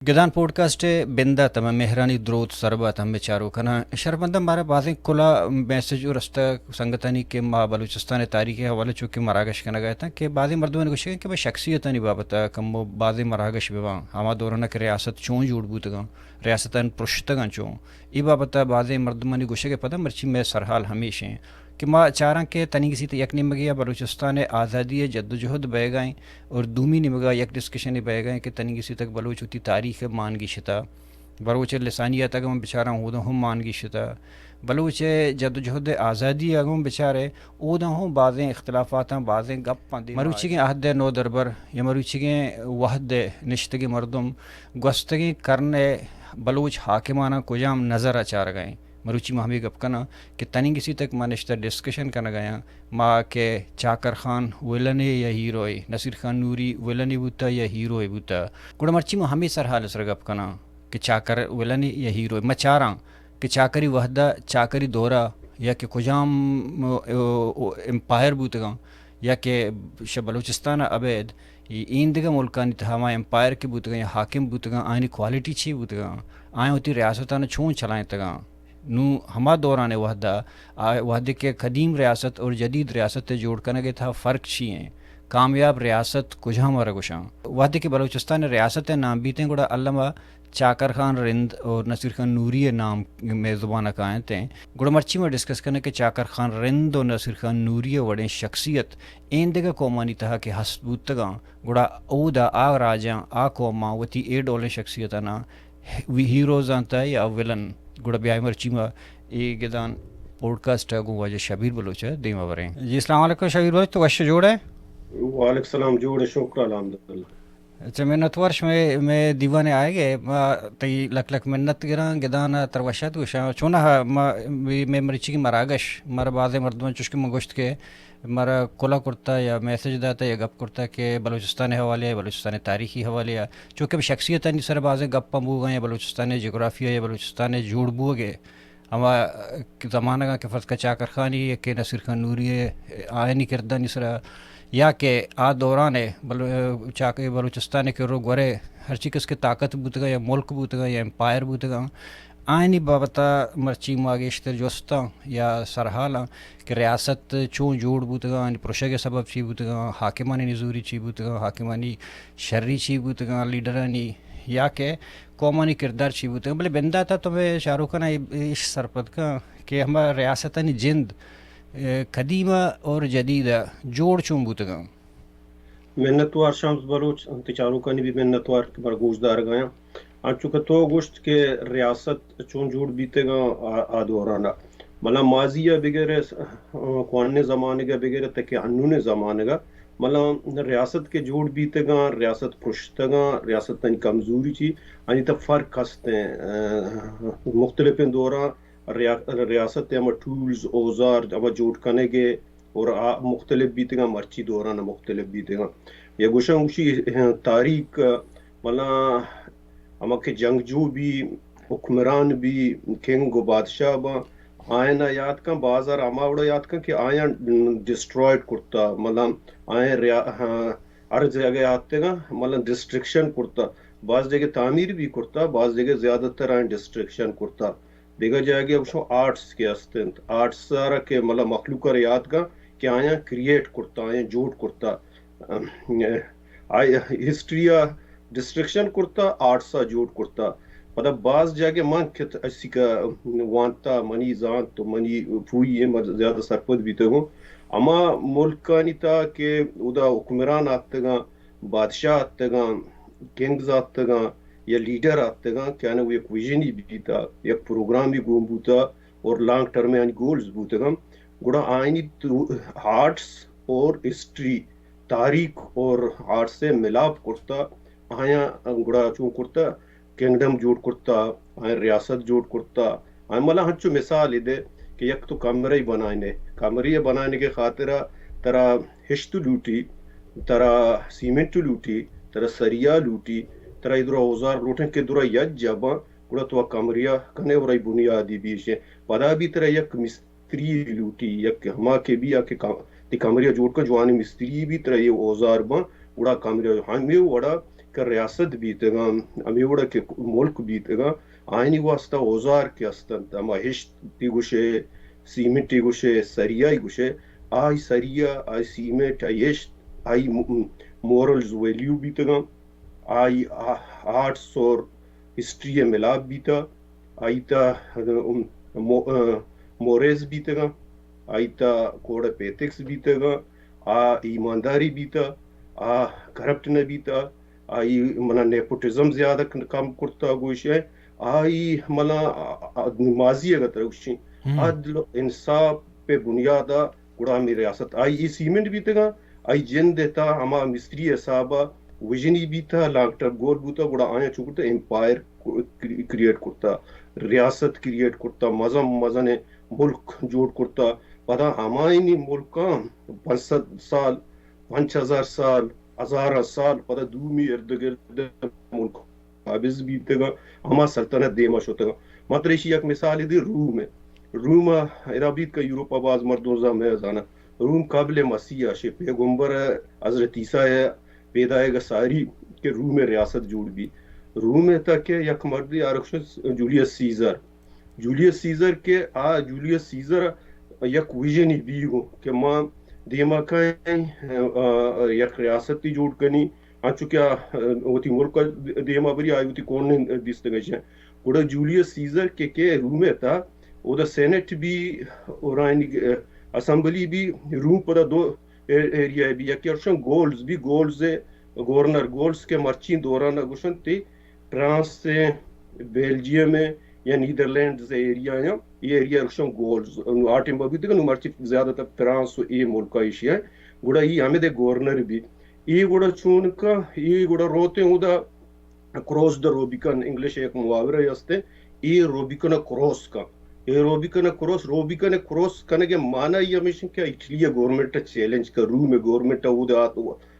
گدان پوڈکاسٹ ءِ بندات ءَ مئے مہرانی دروت سر بات ہمے چاروکاں۔ شرمندہ مارا بازیں کلا میسج و رستہ سنگتانی کہ ما بلوچستان ءِ تاریخ ءِ حوالہ چو کہ مراگش کنگ ءَ اتاں کہ بازیں مردمانی گوشگ کہ مئے شخصیتانی بابت ءَ کمو بازیں مراگش بہ باں، ہما دوران ءَ کہ ریاست چون جوڑ بوتگاں، ریاستانی پرشتگاں چون۔ اے بابت ءَ بازیں مردمانی گوشگ ءَ پدا مرچی مئے سرحال ہمیش ایں کہ ما چاراں کہ تنیگہ سیت ءِ یک نیمگے ءَ بلوچستان ءِ آزادی ءِ جدوجہد بئیگ ءَ ایں اور دومی نیمگ ءَ یک ڈسکشنے بئیگ ءَ ایں کہ تنیگہ سیت ءَ بلوچ وتی تاریخ ءِ مان گیشتہ، بلوچ ءِ لسانیات اگاں بچاراں اوداں ہم مان گیشتہ، بلوچ ءِ جدوجہد ءِ آزادی اگاں بچارے اوداں ہم بازیں اختلافاتاں، بازیں گپاں دیما مروچیگیں عہد ءِ نودربر یا مروچیگیں وہد ءِ نشتگیں مردم گوستگیں کرن ءِ بلوچ حاکماناں کجام نظر ءَ چارگ ءَ ایں؟ مروچی ما ہمے گپ کناں کہ تنیگہ سیت ءَ ما نشتہ ڈسکشن کنگ ءَ آں، ما کہ چاکر خان ولنے یا ہیروئے، نصیر خان نوری ولنے بوتہ یا ہیروئے بوتہ، گڑا مرچی ما ہمے سرحال ءِ سر ءَ گپ کناں کہ چاکر ولنے یا ہیروئے۔ ما چاراں کہ چاکری وہد ءَ، چاکری دور ءَ یا کہ کجام، او، او، امپائر بوتگاں یا کہ شہ بلوچستان ءَ ابید اے ایندگہ ملکانی تہا ہما امپائر کہ بوتگاں یا حاکم بوتگاں، آیانی کوالٹی چی بوتگاں، آیاں وتی ریاستاں چون چلائینتگاں؟ نوں ہما دوران ءِ وہد ءَ، آ وہدے کہ قدیم ریاست اور جدید ریاست ءِ جوڑ کنگ ءِ تہا فرق چی ایں؟ کامیاب ریاست کجام ءَ را گوشاں؟ وہدے کہ بلوچستان ءِ ریاست ءِ نام بیتیں گڑا الم ءَ چاکر خان رند اور نصیر خان نوری ءِ نام مئے زبان ءَ کاینت ایں۔ گڑا مرچی ما ڈسکس کنیں کہ چاکر خان رند اور نصیر خان نوری ءِ وڑیں شخصیت ایندگہ قومانی تہا کہ ہست بوتگاں، گڑا اودا آ راجاں، آ قوماں وتی اے ڈولیں شخصیتاناں ہیرو زانتہ یا ولن؟ گڑا بیائے مرچی ما اے گدان پوڈکاسٹ ءَ گوں واجہ شبیر بلوچ ءَ دیما بریں۔ جی، السلام علیکم شبیر بلوچ، تو وش جوڑ ئے؟ وعلیکم السلام، جوڑ ئے، شکر الحمدللہ۔ اچھا، منتوار شمئے مئے دیوان ءَ آیگ ءَ، ما تئی لک لک منت گراں، گدان ءَ تر وشات گوشاں۔ چوناہا ما، مئے مرچیگیں مراگش، مارا بازیں مردماں چوش کہ من گوشت کہ مارا کلا کرتا یا میسج داتا یا گپ کرتا کہ بلوچستان ءِ حوالے ءَ، بلوچستان ءِ تاریخی حوالے ءَ، چونکہ شخصیتانی سر ءَ بازیں گپاں بوگاں یا بلوچستان ءِ جغرافیہ یا بلوچستان ءِ جوڑ بوگ ءِ ہما زمانگاں کہ فرض کن چاکر خانی یا کہ نصیر خان نوری ءِ آیانی کردانی سر ءَ یا کہ آ دوران ءَ بلو-، چاک-، بلوچستان ءِ کر ءُ گور ءَ ہرچی کس کہ طاقت بوتگاں یا ملک بوتگاں یا امپائر بوتگاں، آیانی بابت ءَ مرچی ما گیشتر جستاں یا سرحالاں کہ ریاست چون جوڑ بوتگاں، آیانی پرشگ ءِ سبب چی بوتگاں، حاکمانی نزوری چی بوتگاں، حاکمانی شری چی بوتگاں، لیڈرانی یا کہ قومانی کردار چی بوتگاں۔ بلے بندات ءَ تو مئے چاروکاں اے، ایش سرپد کن کہ ہما ریاستانی جند، اے، قدیم ءَ اور جدید ءَ جوڑ چون بوتگاں؟ منتوار شمس بلوچ، تئی چاروکانی بھی منتوار کہ مارا گوش دارگ ءَ آں۔ انچو کہ تو گوشت کہ ریاست چون جوڑ بیتگاں آ، آ دوران ءَ۔ ملا ماضی ءَ بگر، کوانیں زمانگ ءَ بگر تاکہ انونیں زمانگ ءَ، ملا ریاست کہ جوڑ بیتگاں، ریاست پرشتگاں، ریاستانی کمزوری چی، آنی تہ فرق ہستیں، مختلفیں دوراں ریا-، ریاست ءِ ہما ٹولز، اوزار، ہما جوڑ کنگ ءِ اور آ مختلف بیتگاں، مرچی دوران ءَ مختلف بیتگاں۔ یا گوشاں گوشی، تاریخ، ملا ہما کہ جنگجو بی، حکمران بی، کنگ و بادشاہ باں، آیانا یات کن، بازار ہما وڑا یات کن کہ آیاں ڈسٹرائیڈ کرتا، ملا آیاں ریا-، ہاں، ہر جگہ آتگاں، ملا ڈسٹرکشن کرتا، باز جگہ تعمیر بھی کرتا، باز جگہ زیادہ تر آیاں ڈسٹرکشن کرتا۔ دگہ جاگہ گوشاں آرٹس کہ است انت، آرٹس ءَ را کہ ملا مخلوق ءَ را یات کن کہ آیاں کریئیٹ کرتا، آیاں جوڑ کرتا۔ آئی ہسٹری ءَ ڈسٹرکشن کرتا، آرٹس ءَ جوڑ کرتا۔ پدا باز جاگہ من کت اسی کہ وانتا، منی زانت و منی پوئی ءَ من زیادہ سرپد بیتگوں۔ ہما ملکانی تہا کہ اودا حکمران آتگاں، بادشاہ آتگاں، کنگز آتگاں یا لیڈر آتگاں کہ آناں یک ویژنی بیتا، یک پروگرامی گون بوتا اور لانگ ٹرم آنی گولز بوتگاں، گڑا آئینی تو آرٹس اور ہسٹری، تاریخ اور آرٹس ءَ ملاپ کرتا، آیاں گڑا چون کرتا، کنگڈم جوڑ کرتا، آیاں ریاست جوڑ کرتا۔ آیاں ملا ہنچو مثال دے کہ یک تو کمرے بنائینے، کمرے بنائینگ ءِ خاطر ءَ ترا ہشت لوٹی، ترا سیمنٹ لوٹی، ترا سریا لوٹی، ترا اے درا اوزار لوٹیں کہ درا یک جباں، گڑا تو کمریا کنے اور ای بنیادی بیشیں۔ پدا بھی ترا یک مس-، مستری لوٹی، یک ہما کہ بی آ کہ کم-، تئی کمرے ءَ جوڑ کن، جوانیں مستری بی، ترا اے اوزار باں، گڑا کمرے ءَ ہمے وڑا کہ ریاست بیتگاں، ہمے وڑا کہ ملک بیتگاں، آئینی واسطہ اوزار کہ استنت، ہما ہشتی گوشے، سیمنٹی گوشے، سریائی گوشے، آئی سریا، آئی سیمنٹ، آئی ہشت، آئی م-، مورلز ویلیو بیتگاں، آئی آ-، آرٹس اور ہسٹری ملاپ بیتا، آئی تا، ام، مو-، ا، موریز بیتگاں، آئی تا کوڈ آف ایتھکس بیتگاں، آ ایمانداری بیتا، آ کرپٹ نہ بیتا، آئی منا نیپوٹزم زیادہ کن-، کم کرتا گوش ہے، آئی منا، آ، آ، ماضی اگر ترا گوشیں، ہم۔ عدل و انصاف پہ بنیادا گڑا ہمیں ریاست آئی ای سیمنٹ بیتگا، آئی جند تا ہما مستری حسابا ویژنی بیتا، لانگ ٹرم گول بوتا، گڑا آیا چون کرتا، امپائر کریئیٹ کرتا، ریاست کریئیٹ کرتا، مزن مزن ملک جوڑ کرتا۔ پدا ہمائنی ملکاں پنچ سد سال، پنچ ہزار سال، ہزاراں سال پدا دومی ارد گرد ملک قابض بیتگاں، ہما سلطنت دیما شتگاں۔ من ترا ایشی یک مثال دی، روم ہے۔ روم ادا بیت کہ یورپ باز مردم زان، میں زانا۔ روم قبل مسیح شے، پیغمبر حضرت عیسی پیدائگ ساری کہ روم ریاست جوڑ بی۔ روم تک یک مردی آرکشن جولیس سیزر۔ جولیس سیزر کہ آ جولیس سیزر یک ویژنی بیگو کہ ما دیما کائیں، آ، یک ریاستی جوڑ کنی، انچو کہ آ، وتی ملک دیما بری، آئی وتی کونن دیستگش۔ گڑا جولیس سیزر کہ، کہ روم تا، اودا سینٹ بی اور آئینی، آ، اسمبلی بی، روم پدا دو اے-، ایریا بی، یکی ارشن goals B, goals governor goals کہ مرچین دوران گوشن تی فرانس ء، بیلجیم ء یا نیدرلینڈز ء ایریا یا اے ایریا رکشن گولز، نو آ ٹیم بہ بیتگ، نو مرچی زیادہ تر فرانس و اے ملک ایشی ء۔ گڑا ای ہمے دے گورنر بی۔ ای گڑا چون کا، ای گڑا روتے اودا کروس دا روبیکن، انگلش یک محاورہ ہستے، ای روبیکن کروس کا۔ ای روبیکن کروس، روبیکن کروس کنگے معنی ای ہمیشن کہ اٹلی گورنمنٹ چیلنج کا، روم گورنمنٹ اودا آت،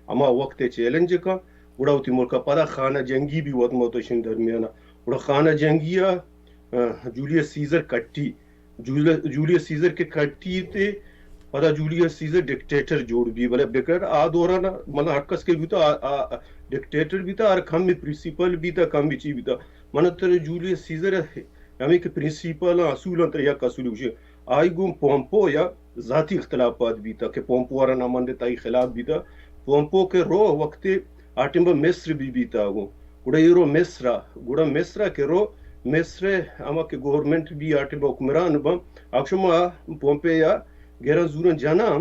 ہما وقت چیلنج کا۔ گڑا وتی ملک ء پدا خانہ جنگی بی وت مت ایشانی درمیان ء۔ گڑا خانہ جنگی ء، آ، جولیس سیزر کٹی۔ جولی-، جولیس سیزر کہ کٹی تے پدا جولیس سیزر ڈکٹیٹر جوڑ بی، بلے ڈکٹیٹر آ دوران مطلب ہر کس کہ بیتا، آ، آ، ڈکٹیٹر بیتا، ہر کمی پرنسپل بیتا، کمی چی بیتا۔ من تر جولیس سیزر ہمیں کہ پرنسپل اصول انت، یک اصول گوشے، آئی گوں پومپو یا ذاتی اختلافات بیتا کہ پومپو ء را نہ منت، آئی خلاف بیتا۔ پومپو کہ رو وقتی آ ٹیم ء مصر بی بیتا گوں۔ گڑا اے رو مصر ء، گڑا مصر ء کہ رو، مصر ء ہما کہ گورنمنٹ بی آ ٹیم ء حکمران باں، آ شما پومپے یا گران زوران جناں،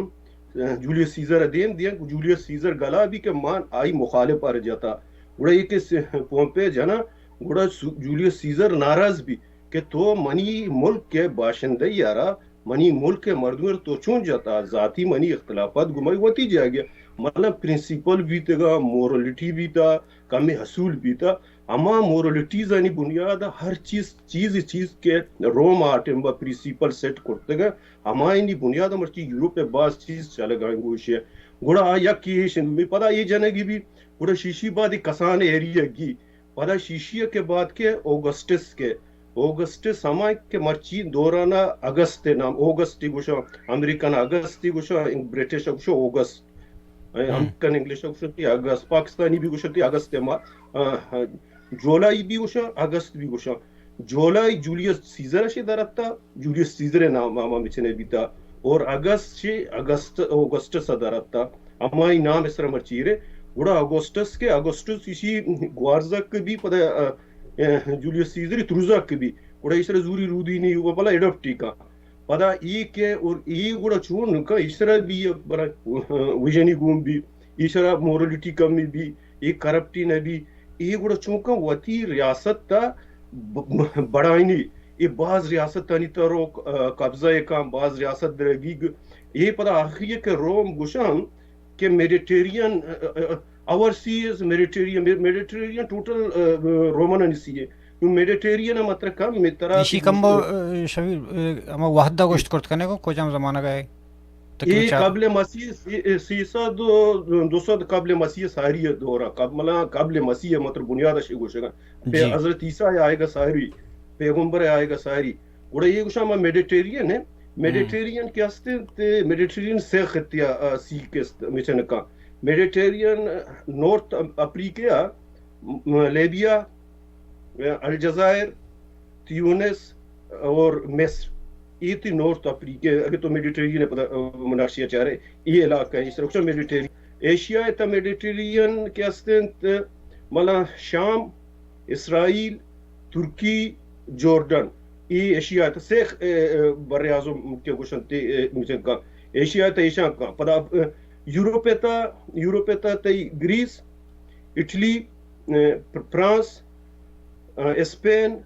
جولیس سیزر ء دیم دیاں، جولیس سیزر گلا بی کہ مان آئی مخالف ار جتا۔ گڑا اے کہ س-، پومپے جناں، گڑا سو-، جولیس سیزر ناراض بی کہ تو منی ملک ء باشندہ ء را منی ملک ء مردم ء تو چون جتا؟ ذاتی منی اختلافات گمائی وتی جاگہ۔ مطلب پرنسپل بیتگا، مورالٹی بیتا، کمی حصول بیتا۔ ہما مورالٹیز آنی بنیاد ء ہر چیز، چیز، چیز کہ روم آ ٹیم با پرنسپل سیٹ کرتگ، ہمائنی بنیاد ء مرچی یورپ ء باز چیز چلگا گوشے۔ گڑا آ یک ایش انت، پدا اے جنگی بی، گڑا شیشی بعد کسان ایریا گی۔ پدا شیشی ء کہ بعد کہ اوگسٹس کہ، اوگسٹس ہما کہ مرچی دوران ء اگست ء نام، اوگسٹ ء گوشاں، امریکن اگست ء گوشاں، برٹش ء گوشاں اوگسٹ۔ اے، ہم۔ امریکن انگلش ء گوشاں تی اگست، پاکستانی بھی گوشاں تی اگست ء ما، آ، آ، جولائی بھی گوشاں، اگست بھی گوشاں۔ جولائی جولیس سیزر ء شے درتا، جولیس سیزر ء نام ء ما بچنے بیتا، اور اگست شے اگست، اوگسٹس ء درتا۔ ہمائی نام ء سرا مرچی رے۔ گڑا اگوسٹس کہ، اگوسٹس ایشی گوارزک بی، پدا، آ، آ، جولیس سیزر تروزک بی۔ گڑا ایشرا زوری رودینی و بلا ایڈپٹی کا۔ پدا ای کہ اور ای گڑا چون کا ایشرا بی بلا ویژنی گون بی، ایشرا مورالٹی کمی بی، ای کرپٹی نہ بی، ای گڑا چون کا وتی ریاست تا ب-، بڑائینی۔ اے باز ریاستانی تر و، آ، قبضہ ء کاں، باز ریاست درگیگ۔ اے پدا آخری ء کہ روم گوشاں کہ میڈیٹیرین، آ، آ، آ، اوورسیز میڈیٹیرین، مے-، میڈیٹیرین ٹوٹل، آ، آ، رومن انسی ہے۔ نو میڈیٹیرین ء مطلب کم میں ترا ایشی کم بو، آ، شبیر، آ، ہما وحدہ گوشت کرت کنے کو کجام زمانہ گئے؟ اے تقریباً قبل مسیح، سی-، سی سد و دو سد قبل مسیح ساری دورہ، قبل، قبل مسیح مطلب بنیاد اشی گوشگا۔ پہ جی۔ حضرت عیسی آئے گا ساری، پیغمبر آئے گا ساری۔ گڑا یہ گوشا ما میڈیٹیرین ہے۔ ہم۔ میڈیٹیرین کہ است انت، میڈیٹیرین سے خطیہ، آ، سی کہ است، مچنکا۔ میڈیٹیرین نارتھ افریقہ، لیبیا، الجزائر، تیونس اور مصر، یہ تھی نارتھ افریقہ، اگر تو میڈیٹرینین پدا نقشہ چارے، یہ علاقہ ہے، اس رخصہ میڈیٹرینین۔ ایشیا تا میڈیٹرینین کہ استنت، ملا شام، اسرائیل، ترکی، جورڈن، یہ ایشیا تا سیخ بر اعظم کہ گوشنتے، ایشیا تا ایشان کا پدا، یورپ تا، یورپ تا تئی گریس، اٹلی، فرانس، اسپین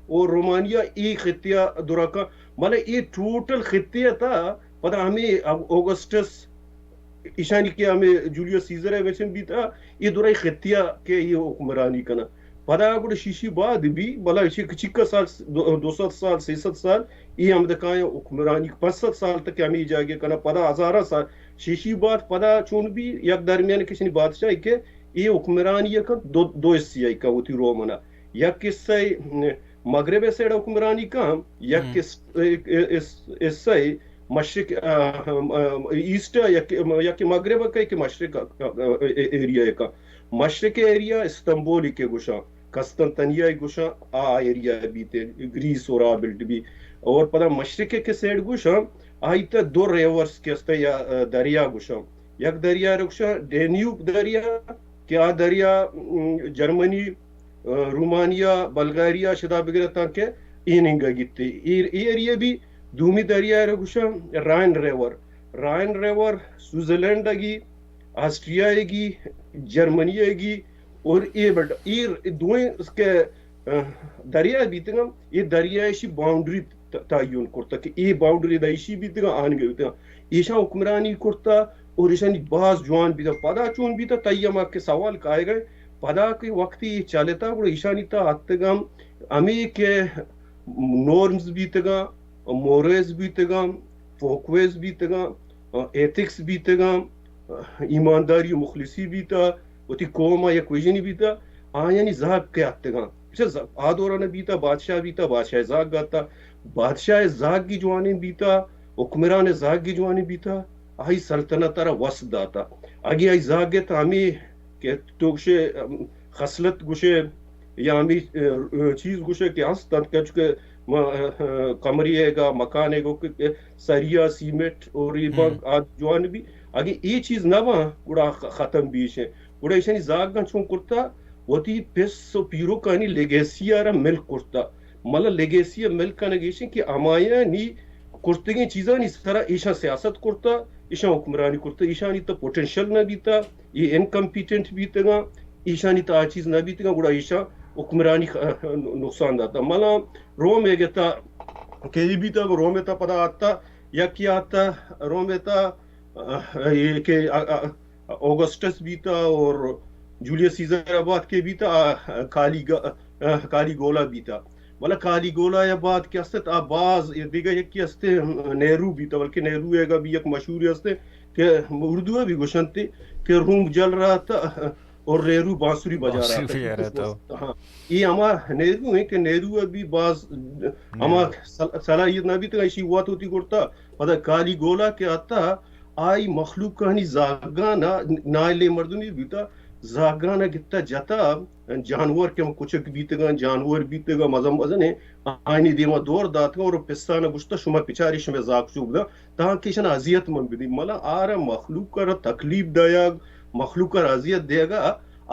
اور رومانیا، ای خطیہ درکا، مطلب ای ٹوٹل خطیہ تا پدا ہمیں اوگسٹس، ایشانی کہ ہمیں جولیس سیزر ہے ویچن بیتا، یہ درا خطیہ کہ یہ حکمرانی کنا۔ پدا گڑا شیشی بعد بھی، بلا چکا سال، دو سد سال، سیصد سال، یہ ہم دکائیں حکمرانی پنچ سد سال تک ہمیں جاگے کنا۔ پدا ہزارہ سال شیشی بعد، پدا چون بھی یک درمیان کشنی بادشاہ کہ یہ حکمرانی کا دو، دو حصے کا ہوتی رومنا۔ یک حصہ مغرب سیڑ حکمرانی کا، یک حصہ مشرق، ایسٹ، یک مغرب کا، یک مشرق ایریا کا۔ مشرق ایریا استنبول کے گوشاں، قسطنطنیہ گوشاں، آ ایریا بیتے، گریس اور آ بیلٹ بھی۔ اور پدا مشرق کے سیڑ گوشاں، آئی تا دو ریورز کہ استا یا دریا گوشاں۔ یک دریا رکشاں ڈینیوب دریا، کہ آ دریا جرمنی، رومانیا، بلغاریا شدا بگرے تانکہ ایننگا گیتے۔ ایر، ایریا بھی دومی دریا رکشاں Rhine river. Rhine river Switzerland گی، آسٹریا گی، جرمنی گی، اور اے بڑ، ایر دوئیں اس کے دریا بیتگاں، یہ دریا ایشی باؤنڈری تعین کرتا کہ اے باؤنڈری دا ایشی بیتگاں، آنگے بیتگاں۔ ایشاں حکمرانی کرتا اور ایشانی باز جوان بیتا۔ پدا چون بیتا، تئی ہما کہ سوال کائے گئے، پدا کہ وقتی یہ چلتا، گڑا ایشانی تا اتگاں ہمیں کہ نورمز بیتگاں، موریز بیتگاں، فوکویز بیتگاں، ایتھکس بیتگاں، ایمانداری و مخلصی بیتا، وتی قوم یک ویژنی بیتا، آیانی زاگ کہ اتگاں۔ آ دوران بیتا، بادشاہ بیتا، بادشاہ زاگ گاتا، بادشاہ زاگ کی جوانیں بیتا، حکمران زاگ کی جوانیں بیتا، آئی سلطنت را وس داتا۔ اگے آئی زاگ تا ہمیں کہ تو گوشے خصلت گوشے یا ہمیں چیز گوشے کہ ہست انت کہ چونکہ کمری ہے گا، مکان ہے گا کہ سریا سیمنٹ اور یہ بانک آ جوان بھی، اگے یہ چیز نہ باں، گڑا ختم بیش ہے۔ گڑا ایشانی زاگاں چون کرتا، وتی پس و پیروکانی لیگیسی را ملک کرتا۔ ملا لیگیسی ملک کنگ ایشیں کہ ہمایانی کرتگیں چیزانی سرا ایشاں سیاست کرتا، ایشاں حکمرانی کرتا، ایشانی تا پوٹینشل نہ بیتا، یہ انکمپیٹنٹ بیتگاں، ایشانی تا آ چیز نہ بیتگاں، گڑا ایشاں حکمرانی نقصان داتا۔ ملا روم ایگتا کہ یہ بیتا، روم تا پدا آتا، یکی آتا روم تا، یہ کہ اوگسٹس بیتا اور جولیس سیزر بعد کے بیتا، کالی، کالی گولا بیتا۔ ملا کالی گولا یا بعد کے است، آ باز دیگه یکی است، نیرو بیتا، بلکہ نیرو ایگا بھی یک مشہوری است کہ اردو بھی گوشنتے کہ روم جل رہا تھا اور نیرو بانسری بجا رہا تھا۔ ہاں، یہ ہما نیرو ہیں کہ نیرو بھی باز ہما صلاحیت نہ بیتا، ایشی وات ہوتی کرتا۔ پدا کالی گولا کہ آتا، آئی مخلوقانی زاگانا، نائلے مردمی بیتا، زاگانا گتا جتا، جانور کہ ہم کچک بیتگاں، جانور بیتگاں، مزن مزن ہیں، آئینی دیما دور داتگاں اور پسانا گشتا، شما پچاری شما زاگ چوب دا، تاکہ شنا اذیت من بدی۔ ملا آرا مخلوق را تکلیف دایگ، مخلوق را اذیت دیگا،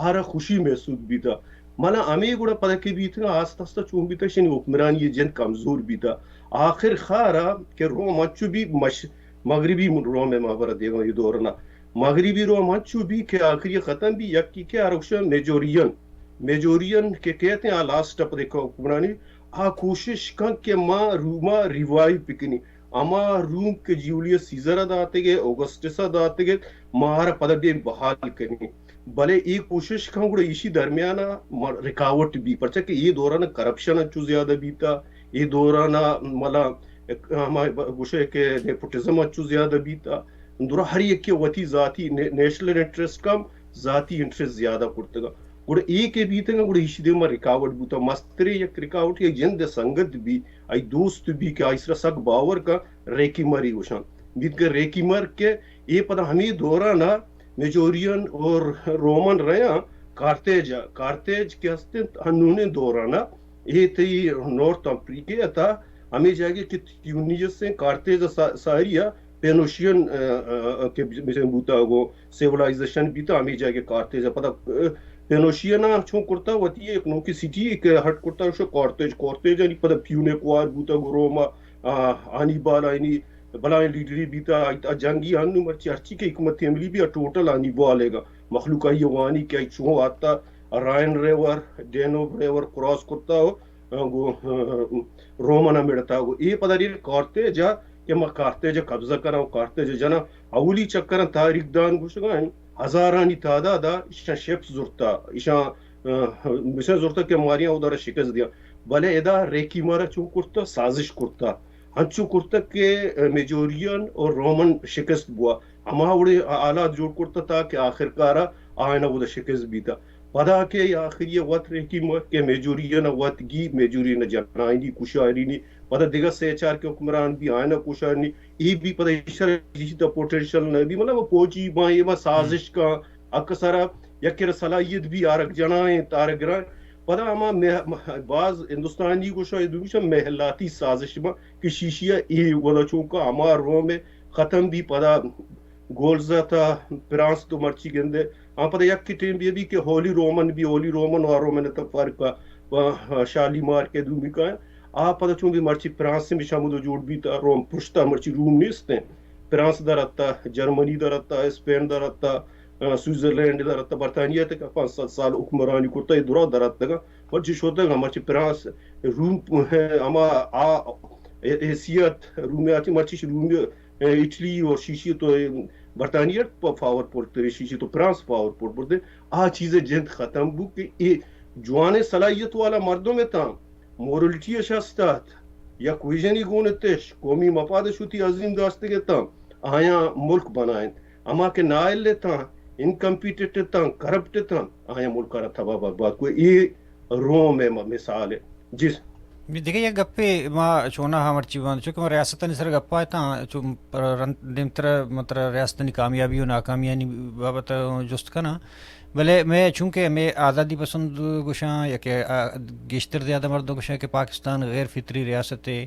آرا خوشی محسوس بیتا۔ ملا ہمیں گڑا پدا کہ بیتگاں، آست آست چون بیتا، شنی حکمرانی جند کمزور بیتا۔ آخر خارا کہ روم انچو بھی مش-، مغربی روم ما برا دیگا یہ دورنا۔ مغربی روم انچو بھی کہ آخری ختم بھی، یکی کہ آرا گوشن میجورین۔ میجورین کہ کہتے ہیں آ لاسٹ اپ دیکھو حکمرانی، آ کوشش کن کہ ما روما ریوائیو بکنی۔ ہما روم کہ جولیس سیزر داتگے، اوگسٹس داتگے، ما آرا پدا بے بحال کنی۔ بلے اے کوشش کن گڑا ایشی درمیانا رکاوٹ بی، پرچا کہ اے دورانا کرپشن انچو زیادہ بیتا، اے دورانا ملا ہما گوشے کہ نیپوٹزم انچو زیادہ بیتا، درا ہر یکے وتی ذاتی نے-، نیشنل انٹرسٹ کم، ذاتی انٹرسٹ زیادہ کرتگا۔ گڑا اے کہ بیتگا، گڑا ایشی دیما رکاوٹ بوتا۔ مسترے یک رکاوٹ یک جند سنگت بی، آئی دوست بی کہ آئی سرا سک باور کا، ریکیمری گوشان۔ بیت کہ ریکیمر کہ اے پدا ہمیں دورانا میجورین اور رومن رہا، کارتیج ءَ، کارتیج کہ ہست انت ہنونیں دوران ءَ، اے تئی نارتھ امریکہ ءِ تہا ہمے جاگہ کہ تیونیس انت، کارتیج ءِ سا-، ساری ءَ پینوشین، ءَ، ءَ، ءَ، کہ بزاں بوتگ ءُ سیولائزیشن بیتگ ہمے جاگہ کارتیج ءَ۔ پدا، ءَ، پینوشین ءَ چون کرتگ وتی یک نوکیں سٹی کہ ہڈ کرتگ، شو کارتیج، کارتیجانی پدا پیونے کوار بوتگ روم ءَ، آ، ہانیبال آئینی بلاہیں لیڈرے بیتگ، آ، آ جنگی انوں مرچی ہرچی کہ حکمت عملی بی آ ٹوٹل ہانیبال ءِ گا مخلوق آئی ءَ وانی کہ آئی چون آتکا رائن ریور، ڈینوب ریور کراس کرتگ ءُ، آ، گوں، آ، رومن ءَ مڑتگ ءُ اے پدا ریل کارتیج ءَ کہ ما کارتیج ءَ قبضہ کناں ءُ کارتیج ءَ جناں۔ اولی چکر ءَ تاریخ دان گوشگ ءَ انت، ہزارانی تعداد ءَ ایشاں شپس زرتگ، ایشاں، آ، ایشاں زرتگ کہ ماریاں اود ءَ را شکست دیاں۔ بلے ادا ریکی مارا چون کرتگ، سازش کرتگ، انچو کرتگ کہ میجورین ءُ رومن شکست بوا۔ ہما وڑیں حالات جوڑ کرتگ تاکہ آخرکار ءَ آیان ءَ اود ءَ شکست بیتگ۔ پدا کہ آخری ءَ وت ریکی مار کہ میجورین ءَ وت گی، میجورین ءَ جنائینی، کشارینی، پدا دگہ سے چار کہ حکمران بی آیان ءَ کشارینی، اے بی پدا ایشرا جیشی تا پوٹینشل نہ بی، مطلب پوجی باں، اے ما سازش کاں، اکثر یکے را صلاحیت بی آرگ جنائیں، تارگ گرائیں۔ پدا ہما مہ-، مہ-، باز ہندوستانی گوشاں، اے دوشاں محلاتی سازش باں کہ شیشی ءَ اے ودا چونکا ہما روم ءَ ختم بی، پدا گولز ءَ تا پرانس تو مرچی گندے۔ آ پدا یک ٹیم بی بی کہ Holy Roman be, Holy Roman و رومن ءِ تہ فرق ءَ، و شالیمار کہ دومی کایا۔ آ پدا چون بی مرچی پرانس ہمیش ہمودو جوڑ بیتا، روم پشتا مرچی روم نیستیں۔ پرانس در اتا، جرمنی در اتا، اسپین در اتا، آ، سوئٹزرلینڈ در اتا، برطانیہ تک پانچ سد سال حکمرانی کرتا، اے درا در اتگا۔ مرچی شدگا، مرچی پرانس، روم، ہما آ حیثیت رومیاتی، مرچی رومی اٹلی اور شیشی تو برطانیہ پا-، پاور پورت، شیشی تو فرانس پاور پورت برتے۔ آ چیز جند ختم بو کہ اے جوانیں صلاحیت والا مردم اتاں، مورلٹی اش استات، یک ویژنی گون اتش، قومی مفاد اش وتی عظیم داشتگ اتاں، آیاں ملک بنائینت۔ ہما کہ نااہل اتاں، انکمپیٹنٹ اتاں، کرپٹ اتاں، آیاں ملک را تباہ برباد کو۔ اے روم ءِ م-، مثال ءَ۔ جی۔ دگہ یک گپے ما چوناہا مرچی بند، چونکہ ما ریاستانی سر گپا اتاں، چون پر رند-، دیمتر مطلب ریاستانی کامیابی و ناکامیانی بابت جست کناں، بلے میں چونکہ میں آزادی پسند گوشاں یا کہ، آ، گیشتر زیادہ مردم گوشاں کہ پاکستان غیر فطری ریاست ہے،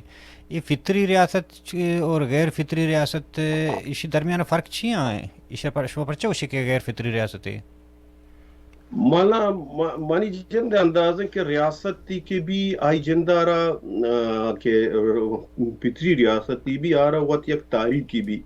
یہ فطری ریاست چ-، اور غیر فطری ریاست، ایشی درمیان فرق چی ہیں؟ ایشی پر شما پرچہ گوشے کہ غیر فطری ریاست ہے؟ منا، م-، منی جند ءِ انداز انت کہ ریاستی کہ بی آئی جند ءَ را، آ، کہ، آ، پتری ریاستی بی آ را وت یک تاریخی بی،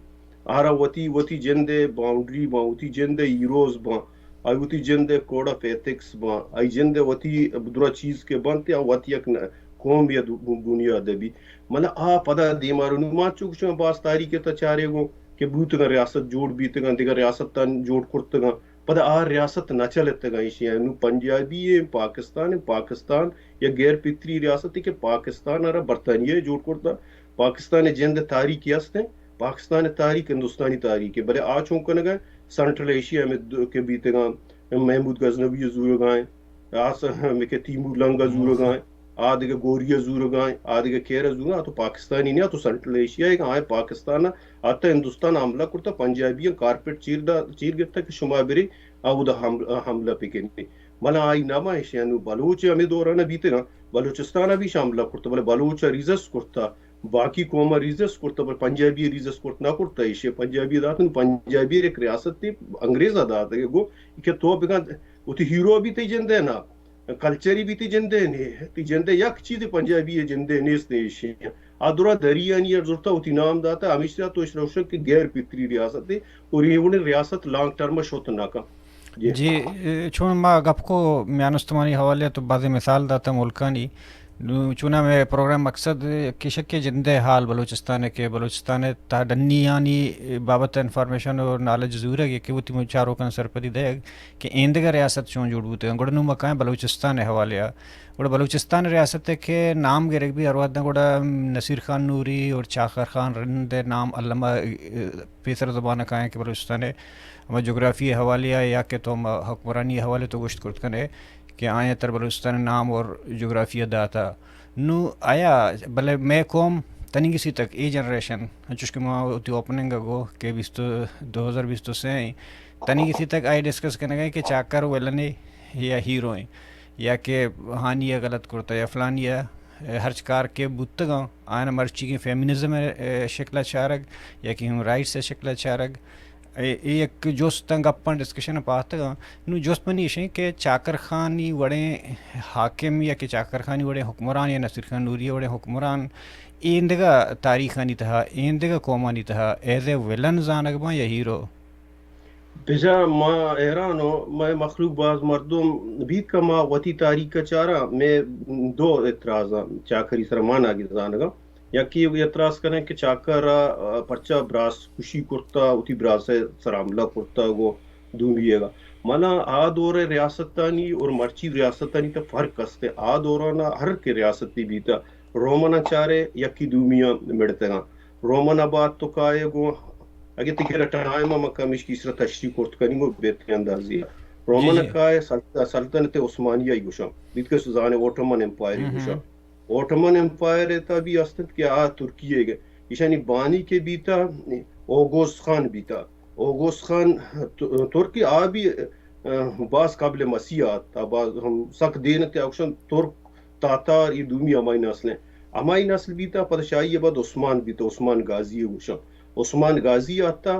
آ را وتی، وتی جند ءِ باؤنڈری باں، وتی جند ءِ ہیروز باں، آئی وتی جند ءِ کوڈ آف ایتھکس باں، آئی جند ءِ وتی درا چیز کہ بنت یا وت یک ن-، قوم یا دو-، بنیاد بی۔ منا آ پدا دیما رو نوں ما چو گوشاں باز تاریخ ءِ تہ چارے گوں کہ بوتگاں ریاست جوڑ بیتگاں، دگہ ریاستاں جوڑ کرتگاں۔ پدا آ ریاست نہ چلتگ ایشی ءَ۔ نوں پنجابی ءَ پاکستان ءَ، پاکستان یک غیر پتری ریاستے کہ پاکستان ءَ را برطانیہ ءَ جوڑ کرتا۔ پاکستان ءِ جند ءِ تاریخ است ایں، پاکستان ءِ تاریخ ہندوستانی تاریخ ءَ، بلے آ چون کنگ ءَ سنٹرل ایشیا ءَ ہمے کہ بیتگاں، محمود غزنوی ءَ زورگ ءَ ایں، آس ہمے کہ تیمور لنگ ءَ زورگ ءَ ایں، آ دگہ گوری ءَ زورگ ءَ ایں، آ دگہ کیر ءَ زورگ ءَ ایں، آ تو پاکستانی نہ ایں، آ تو سنٹرل ایشیا ءَ ایں، آ پاکستان ءَ حتی ہندوستان ءَ حملہ کرتا، پنجابیاں کارپیٹ چیر دا، چیر گپتا کہ شما برے اودا حمل-، حملہ بکنی۔ منا آئی نام ءَ ایشی ءَ نوں بلوچ ہمے دوران ءَ بیتگاں، بلوچستان ءَ بھی ایشاں حملہ کرتا، بلے بلوچ ءَ ریزسٹ کرتا، باقی قوم ءَ ریزسٹ کرتا، بلے پنجابی ءَ ریزسٹ کرت نہ کرتا۔ ایشی ءَ پنجابی ءَ دات، نوں پنجابی ءَ یک ریاست انگریز ءَ دات کہ گو کہ تو بکن وتی ہیرو بھی تئی جندے نہ، کلچری بھی تئی جندے نے، تئی جندے یک چیز پنجابی ءِ جندے نیست ایشی۔ آ درا دریانی ءَ زرتا وتی نام داتا، ہمیشی ءَ تو اش روشن کہ غیر پتری ریاست ہے اور یہ وڑیں ریاست لانگ ٹرم شوت نہ کن۔ جی۔ جی، اے، چون ما گپ کو میان استمانی حوالے تو بعض مثال داتا ملکانی۔ نو، چونا میں پروگرام مقصد کشک کے جندے حال بلوچستان ہے کہ بلوچستان ہے تا ڈنیانی بابت انفارمیشن اور نالج ضرور ہے کہ وتی چاروکان سرپدی دے کہ ایندگہ ریاست چون جوڑ بوتے ہیں۔ گڑا نو مکائیں بلوچستان حوالے آ۔ گڑا بلوچستان ریاست ءِ کہ نام گرگ بی ہر وھد ءَ گڑا نصیر خان نوری اور چاکر خان رند ءِ نام الما، ءَ، پیسر زبان ءَ کائیں کہ بلوچستان ءِ ہما جغرافی ءِ حوالے ءَ یا کہ تو ہما حکمرانی ءِ حوالے تو گوشت کرت کنے کہ آیاں تر بلوچستان ءِ نام اور جغرافی ءَ داتا۔ نوں آیا بلے مئے قوم تنیگہ سی تک اے جنریشن، انچوش کہ ما وتی اوپننگ ءَ گو کہ بیست، دو ہزار بیست و سے ءَ تنیگہ سی تک آئی ڈسکس کنگ ءَ کہ چاکر ولنے یا ہیرو ایں، یا کہ ہانی ءَ غلط کرتہ، یا فلانی ءَ ہرچ کار کہ بوتگاں، آیاں مرچیگیں فیمینزم ءِ شکل ءَ چارگ، یا کہ ہیومن رائٹس ءِ شکل ءَ چارگ، اے، اے یک جست ایں، گپاں، ڈسکشن پاتگاں۔ نوں جست منی ایش ایں کہ چاکر خانی وڑیں حاکم یا کہ چاکر خانی وڑیں حکمران یا نصیر خان نوری وڑیں حکمران ایندگہ تاریخانی تہا، ایندگہ قومانی تہا ایز اے ولن زانگ باں یا ہیرو؟ بجا ما حیران اوں، مئے مخلوق باز مردم بیت کہ ما وتی تاریخ ءَ چاراں، مئے دو اعتراض ایں چاکری سرا، ما ناگی زانگاں۔ یکی اعتراض کنیں کہ چاکر ءَ پرچا براس کشی کرتا، وتی براس ءِ سرا حملہ کرتا، گوں دومی ءَ۔ منا آ دور ءِ ریاستانی اور مرچی ریاستانی تہ فرق است۔ آ دورانا ہر کہ ریاستی بیتا، رومنا چارے یکی دومی ءَ مڑتگاں۔ رومن آباد تو کائے گوں، اگہ تئی کرا ٹائم ءَ، من کمیشکی سرا تشریح کرت کنی گوں بہترین اندازی ءَ۔ رومن جی، جی۔ کائے سلط-، سلطنت عثمانیہ ای گوشاں۔ بیت کہ زانے اوٹومن امپائر ای ہم، ہم۔ گوشاں۔ اوٹومن امپائر ءِ تہ بھی است انت کہ آ ترکیہ ءِ، ایشانی بانی کہ بیتا اوگوست خان بیتا۔ اوگوست خان ت-، ترکی آ بھی، آ، باز قبل مسیح آتا، باز ہم سک دیر نہ تے، آ گوشاں ترک تاتار، اے دومی ہمائی نسل ایں۔ ہمائی نسل بیتا، پدا شاہی ءَ بعد عثمان بیتا، عثمان غازی ءَ گوشاں۔ عثمان غازی آتا،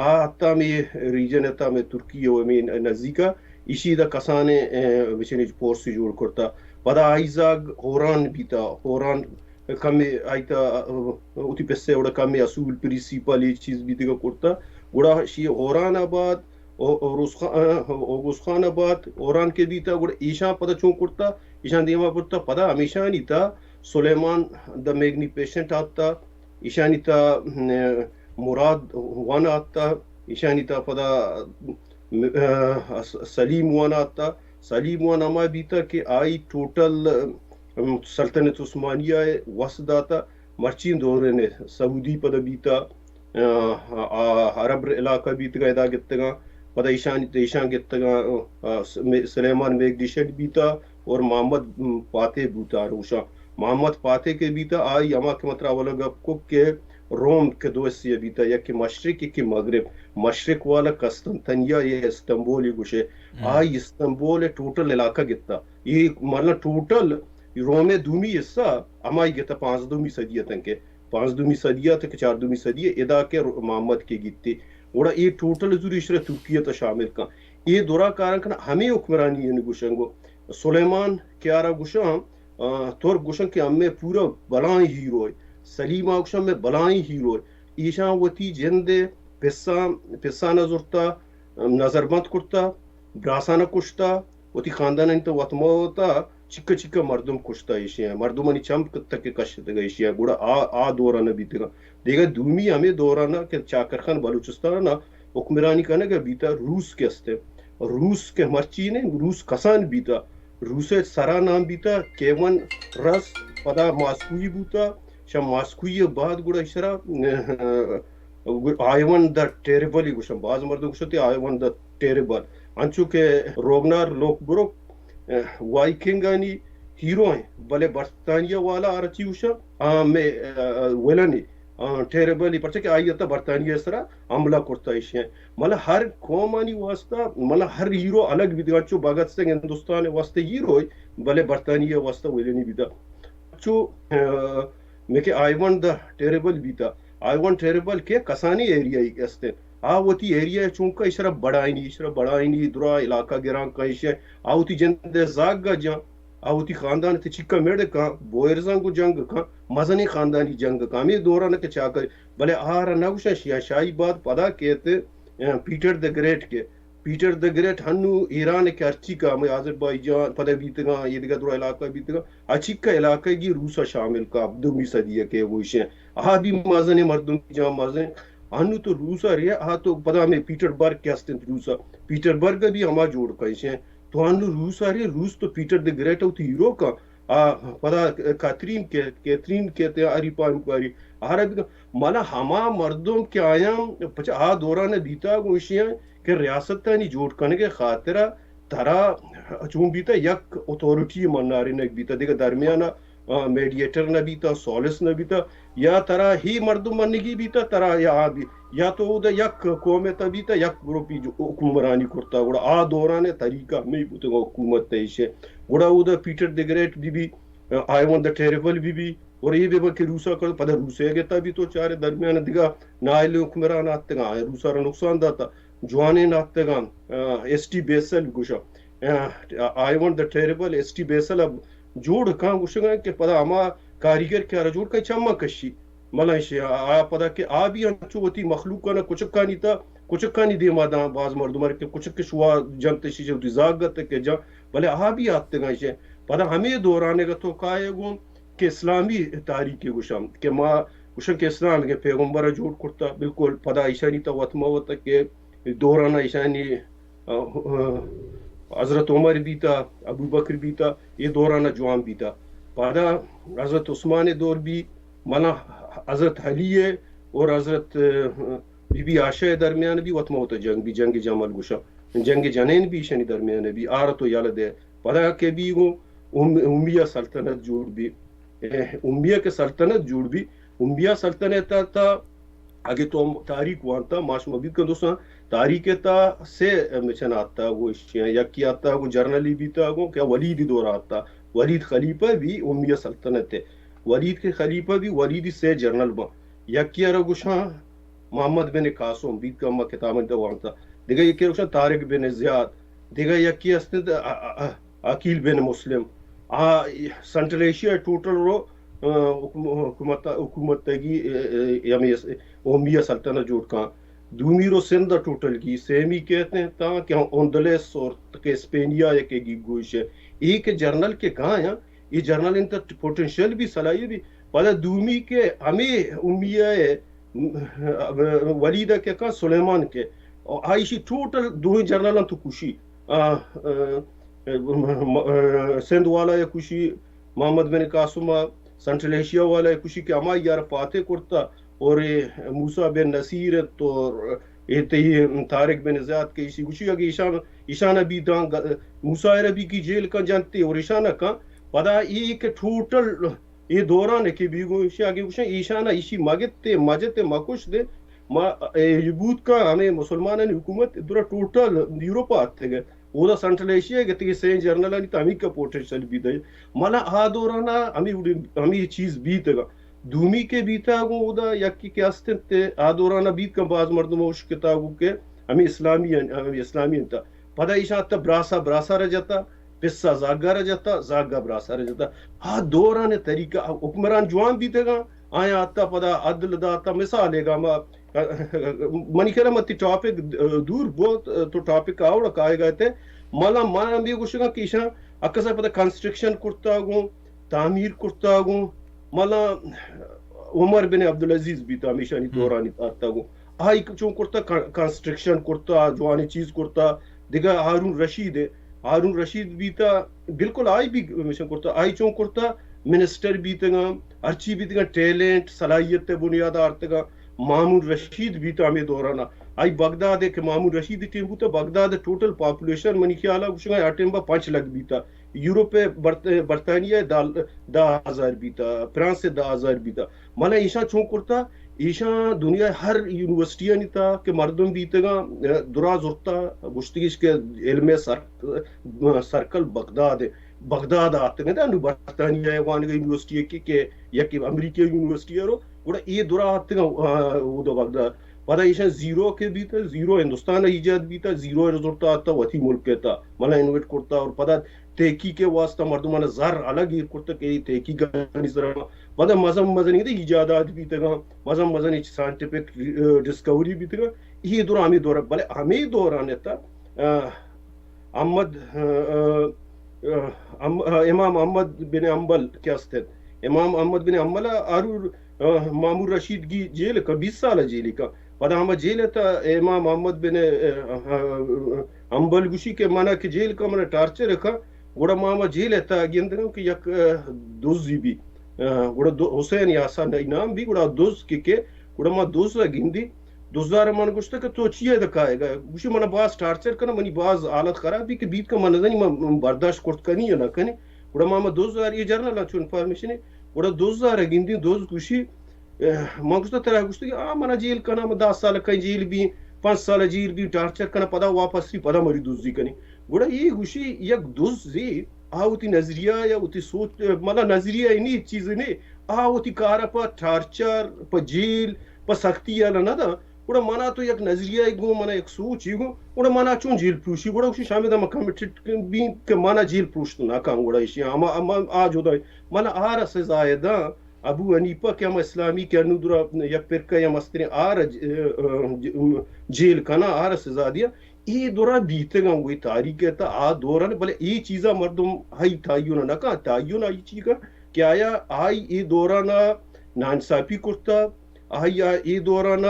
آ آتا ہمے ریجن ءِ تہ، ہمے ترکی ءِ ہمے نزیک ءَ، ایشی دا کسانیں، اے، بچنے پورس جوڑ کرتا۔ پدا آئی زاگ ہوران بیتا، ہوران کمے آئی تہ، اے، وتی پسے وڑا کمے اصول، پرنسپل، اے چیز بیتگا کرتا۔ گڑا شی ہوران آباد، او-، اوروس خان، اوگوس خان آباد، اوران کہ بیتا، گڑا ایشاں پدا چون کرتا، ایشاں دیما برتا، پدا ہمیشانی تہ سلیمان دا میگنیفیسنٹ آتا، ایشانی تہ، م، مراد ون آتا، ایشانی تہ پدا، م، س-، سلیم ون آتا۔ سلیم ون ہما بیتا کہ آئی ٹوٹل، م، سلطنت عثمانیہ ءِ وس داتا۔ مرچی دوریں سعودی پدا بیتا، آ، آ، عرب علاقہ بیتگا، ادا گتگاں، پدا ایشان، ایشان گتگاں، آ، س-، مے-، سلیمان میگنیفیسنٹ بیتا اور محمد، م، فاتح بوتا روشاں۔ محمد فاتح کہ بیتا، آئی ہما کہ مطلب اولا گپ کو کہ روم کہ دو حصے بیتا، یکے مشرق، یکے مغرب۔ مشرق والا قسطنطنیہ یا استنبول ای گوشے۔ ہم۔ آئی استنبول ٹوٹل علاقہ گتا۔ یہ مطلب ٹوٹل روم دومی حصہ ہمائی گتا پانزدہمی صدی تنکہ۔ پانزدہمی صدی ء تک چاردہمی صدی ء ادا کہ رو-، محمد کہ گیتی، گڑا اے ٹوٹل زوری اشرا ترکیہ تا شامل کن۔ اے درا کاران کن ہمے حکمرانی یعنی گوشن گو سلیمان کہ آرا گوشن، آ، ترک گوشن کہ ہمے پورا بلائیں ہیرو ہے۔ سلیما گوشن ہمے بلائیں ہیرو ہے۔ ایشان وتی جند پسان، پسانا زرتا، نظر بند کرتا، براسانا کشتا، وتی خاندانانی تو وت موتا چکہ چکہ مردم کشتا ایشی ء، مردمانی چم تک کشتگ ایشی ء، گڑا آ، آ دوران بیتگا۔ دیگہ دومی ہمے دوران کہ چاکر خان بلوچستان حکمرانی کنگ بیتا، روس کہ است، روس کہ مرچی نے، روس کسان بیتا، روس سرا نام بیتا کیون رس، پدا ماسکوئی بوتا، شا ماسکوئی بعد گڑا اشرا آیون دا ٹیریبل ای گوشن، باز مردم گوشن تی آیون دا ٹیریبل۔ انچو کہ روگنار لوکبروک، اه، وائکنگانی ہیرو ہیں، بلے برطانیہ والا آرا چی گوشن؟ آ، مے، اه، ولن ای، آ، ٹیریبل ای، پرچہ کہ آئی تا برطانیہ سرا حملہ کرتا ایشی ہیں۔ ملا ہر قومانی واسطہ، ملا ہر ہیرو الگ بیدگا، چو بھگت سنگھ ہندوستان واسطہ ہیرو ہے، بلے برطانیہ واسطہ ولن ای بیدا۔ چو، اه، مکہ آیون دا ٹیریبل بیتا۔ آیون ٹیریبل کہ کسانی ایریا ای است۔ آ وتی ایریا چونکہ اشرا بڑائینی، اشرا بڑائینی، درا علاقہ گران کا ایشی، آ وتی جند زاگ جان، آ وتی خاندان تے چکا میڑ کان، بوئرزان گو جنگ کان، مزنی خاندانی جنگ کان۔ ہمے دوران کہ چاکر، بلے آرا نہ گوشن شیا شاہی بعد پدا کیت، اه، پیٹر دی گریٹ کے۔ پیٹر دی گریٹ ہنو ایران کہ ہرچی کا ہمے آذربائیجان پدا بیتگاں، یہ دیگہ درا علاقہ بیتگاں۔ اچیکہ علاقہ گی روس ء شامل کا، دومی صدی ء کہ گوشیں۔ آ بھی مزن مردم جان مزن۔ انو تو روس ء ریا، آ تو پدا ہمیں پیٹر برگ کہ ہست انت روس ء۔ پیٹر برگ بھی ہما جوڑ کا ایشیں۔ تو انو روس ء ریا، روس تو پیٹر دی گریٹ ء وتی ہیرو کا۔ آ پدا کاترین کہ، کیترین کہ تے آری پا انکوائری۔ آرا بھی مانا ہما مردم کہ آیاں پچ آ دوران بیتا گوشیاں کہ ریاستانی جوڑ کنگ خاطرہ ترا چون بیتا یک اتھارٹی منارینگ بیتا، دگہ درمیانا آ، میڈیٹر نہ بیتا، سولس نہ بیتا، یا ترا ہی مردم منگی بیتا، ترا یا آ بی-، یا تو اودا یک قوم تا بیتا، یک گروپی جو حکمرانی کرتا، گڑا آ دوران طریقہ ہمیں بوتگا حکومت ایشے۔ گڑا اودا پیٹر دی گریٹ بی بی، آ، آیوان دا ٹیریبل بی بی، اور یہ بی بی کہ روسا کر، پدا روسے گتا بی تو چارے درمیان دگا نائل حکمران آتگا، روسا را نقصان داتا۔ جوانیں ناتگاں، آ، ایس ٹی بیسل گوشاں۔ آ، آئی وانٹ دا ٹیریبل ایس ٹی بیسل ء جوڑ کاں گوشگاں کہ پدا ہما کاریگر کہ آرا جوڑ کاں چما کشی۔ ملائیشیا آ پدا کہ آ بھی انچو وتی مخلوق کنا کچکانی تا، کچکانی دیما داں باز مردم کہ کچک شوا جنت شیشے وتی زاگ گت کہ جاں، بلے آ بھی آتگاں شے۔ پدا ہمے دوران گتو کائے گوں کہ اسلامی تاریخ گوشاں کہ ما گوشاں کہ اسلام کہ پیغمبر جوڑ کرتا، بالکل پدا ایشانی تا وت ما وت کہ دوران ایشانی، آ، آ، حضرت عمر بیتا، ابو بکر بیتا، یہ دوران جوان بیتا۔ پدا حضرت عثمان دور بھی، منا حضرت علی ہے اور حضرت، آ، بی بی عائشہ درمیان بھی وت ما وت جنگ بھی، جنگ جمل گوشاں، جنگ جنین بھی ایشانی درمیان بھی، آرت و یل دے۔ پدا کہ بھی گو ام-، امیہ سلطنت جوڑ بھی۔ اے، امیہ کہ سلطنت جوڑ بی، امیہ سلطنت تا، تا اگے تو تاریخ وانتا، ما شما بیت کن دوستاں، تاریخ تا سے مچن آتا، گو اشیاں، یکی آتا، گو جرنلی بیتا، گو کہ ولید دور آتا، ولید خلیفہ بھی امیہ سلطنت ہے۔ ولید کے خلیفہ بھی، ولید سے جرنل با۔ یکی ارا گوشاں محمد بن قاسم، بیت کن ما کتاباں تا وانتا۔ دیگه یکی ارا گوشاں طارق بن زیاد۔ دیگه یکی است، آ، آ، آ، عقیل بن مسلم۔ آ، سنٹرل ایشیا ٹوٹل رو، آ، حکم-، حکومت، حکومت تگی، اے، اے، یعنی اس-، امیہ سلطنت جوڑ کاں۔ دومی رو سندھ ٹوٹل گی، سیمی کہتے ہیں تا کہ اندلس اور کہ اسپینیا یا کہ گی گوش ہے۔ ایک جرنل کے کہاں ہیں، یہ جرنل انت پوٹینشل بھی صلاحی بھی۔ پدا دومی کے ہمیں امیہ ہے، ولیدہ کے کہاں سلیمان کے۔ آئیشی ٹوٹل دوہیں جرنل تو کشی۔ آ، آ، آ، سندھ والا یا کشی، محمد بن قاسم، سنٹرل ایشیا والا یا کشی کہ ہمائی یار فاتح کرتا، اور اے موسیٰ بن نصیر تو اے تئی طارق بن زیاد کہ ایشی گوشی اگے ایشان، ایشان بھی داں گ-، موسیٰ عربی کی جیل کا جانتے اور ایشان کا۔ پدا اے کہ ٹوٹل اے دوران کہ بیگو ایشی اگے گوشن ایشان ایشی مگت تے مجت تے مکش دے۔ ما، اے، یہ بوت کا ہمیں مسلمانانی حکومت درا ٹوٹل یورپ آتگے۔ اودا سنٹرل ایشیا گتے کہ سین جرنلانی تامی کا پوٹینشل بیتا۔ ملا آ دورانا ہمیں اڑے، ہمیں چیز بیتگا۔ دومی کے بیتا گو اودا یکی کہ استنت آ دورانا بیت کا باز مردم اوش کتا گو کہ ہمیں اسلامی ہیں، ہمیں اسلامی ہیں تا۔ پدا ایشان تا براسا، براسا را جتا، پسا زاگا را جتا، زاگا براسا را جتا۔ آ دوران طریقہ حکمران جوان بیتگا، آیا آتا پدا عدل داتا۔ مثال ہے گا ما، منی خیال متی ٹاپک دور بہت تو ٹاپک آوڑا کائے گا تے۔ مالا ما ہم یہ گوشگا کہ ایشان اکثر پدا کنسٹرکشن کرتا گوں، تعمیر کرتا گوں، مالا عمر بن عبدالعزیز بیتا ہمیشانی دورانی آتا گوں۔ آئی چون کرتا، کن-، کنسٹرکشن کرتا، جوانی چیز کرتا۔ دگہ ہارون رشید ہے۔ ہارون رشید بیتا، بالکل آئی بھی مشن کرتا۔ آئی چون کرتا، منسٹر بیتگا، ہرچی بیتگا، ٹیلنٹ، صلاحیت بنیاد آرتگا۔ مامون رشید بیتا ہمیں دورانا۔ آئی بغداد ہے کہ مامون رشید ٹیم بوتا، بغداد ٹوٹل پاپولیشن منی خیالا گوشگا آ ٹیم با پانچ لکھ بیتا۔ یورپ، برت-، برطانیہ دہ، دہ ہزار بیتا، فرانس دہ ہزار بیتا۔ مالا ایشاں چون کرتا، ایشاں دنیا ہر یونیورسٹیانی تا کہ مردم بیتگاں، درا زرتا، گوشتگیش کہ علم سر-، سرکل بغداد ہے۔ بغداد آتگاں، انو برطانیہ وانگا یونیورسٹی ہے کہ، کہ یک امریکی یونیورسٹی ہے رو، گڑا یہ درا آتگاں، آ، اودا بغداد۔ پدا ایشاں زیرو کہ بیتا، زیرو ہندوستان ایجاد بیتا، زیرو رزلٹ آتا وتی ملک تا، مالا انویٹ کرتا اور پدا تحقیق کے واسطہ مردمان زر الگ ایر کرتا کہ یہ تحقیق کرنی سرا۔ پدا مزن مزنی دے ایجادات بیتگاں، مزن مزنی سائنٹیفک، آ، ڈسکوری بیتگاں۔ یہ دور ہمیں دور، بلے ہمیں دوران تا، آ، احمد، آ، آ، آ، ام-، آ، امام احمد بن حنبل کہ است انت۔ امام احمد بن حنبل آرو، آ، مامون رشید گی جیل کا، بیست سال جیل کا۔ پدا ہما جیل تا امام احمد بن، آ، آ، حنبل گوشی کہ منا کہ جیل کا منا ٹارچر کا، گڑا ما ہما جیل تا گندگا کہ یک، آ، دزی بی۔ آ، گڑا دو-، حسین یا حسن نام بی، گڑا دز کہ کہ، گڑا ما دز گندی۔ دزار من گوشت کہ تو چی ہے دکھائے گا؟ گوشی من باز ٹارچر کنا، منی باز حالت خراب بی کہ بیت کہ من نزانی من برداشت کرت کنی یا نہ کنی۔ گڑا ما، ما دز زار، اے جرنل ءَ چو انفارمیشن اے، گڑا دز زار ءَ گندیں، دز گوشی، اہ، من گوشتا ترا گوشتگ، آ منا جیل کنا، من دہ سال کئیں جیل بی، پنچ سال جیل بی، ٹارچر کنا، پدا واپس ری، پدا مری دزی کنی۔ گڑا اے گوشی یک دزے، آ وتی نظریہ یا وتی سوچ، مطلب نظریہ نی، چیز نی، آ وتی کار پہ ٹارچر، پہ جیل، پہ سختی آلا نہ دا۔ گڑا منا تو یک نظریہ گوں، منا یک سوچی گوں، گڑا منا چون جیل پروشی؟ گڑا گوشی شامی دا من کمیٹڈ بی کہ منا جیل پروشت نہ کن۔ گڑا ایشی ہما، ہما آ جدا، منا آرا سزا دا۔ ابو حنیفہ کہ ہم اسلامی کہ انو درا یک پرکہ یا مستریں آرا ج-، جیل کنا، آرا سزا دیا۔ اے دوران بیتگاں گوئی تاریخ ءِ تہا آ دوران، بلے اے چیزا مردم ہئی تعین نہ کن، تعین آئی چی کن کہ آیا آئی اے دوران ناانصافی کرتا، آئی ءَ اے دوران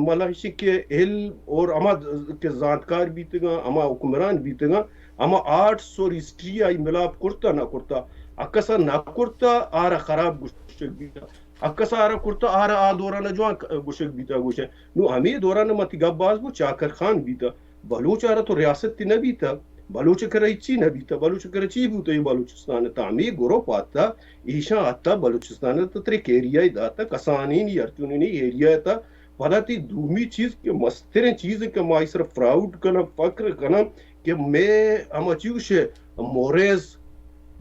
ملا ایشی کہ علم اور ہما کہ زانتکار بیتگاں، ہما حکمران بیتگاں، ہما آرٹس اور ہسٹری آئی ملاپ کرتا نہ کرتا، اکسا نہ کرتا، آرا خراب گوشگ بیتا، اکسا آرا کرتا، آرا آ دوران جوان گوشگ بیتا گوشے۔ نو ہمے دوران متی گپ باز بو چاکر خان بیتا۔ بلوچ ءَ را تو ریاست نہ بیتگ، بلوچ ءِ کرا ہچی نہ بیتگ، بلوچ ءِ کرا چی بوتگ؟ اے بلوچستان ءِ تہا ہمے گروپ آتک، ایشاں آتک بلوچستان ءِ تہا ترے ایریا ءَ داتگ، کسانینی، ہرچونینی ایریا ءِ تہا۔ پدا تئی دومی چیز کہ مستریں چیز کہ ما آئی سرا پراؤڈ کناں، فخر کناں کہ مئے ہما چی گوشے موریز،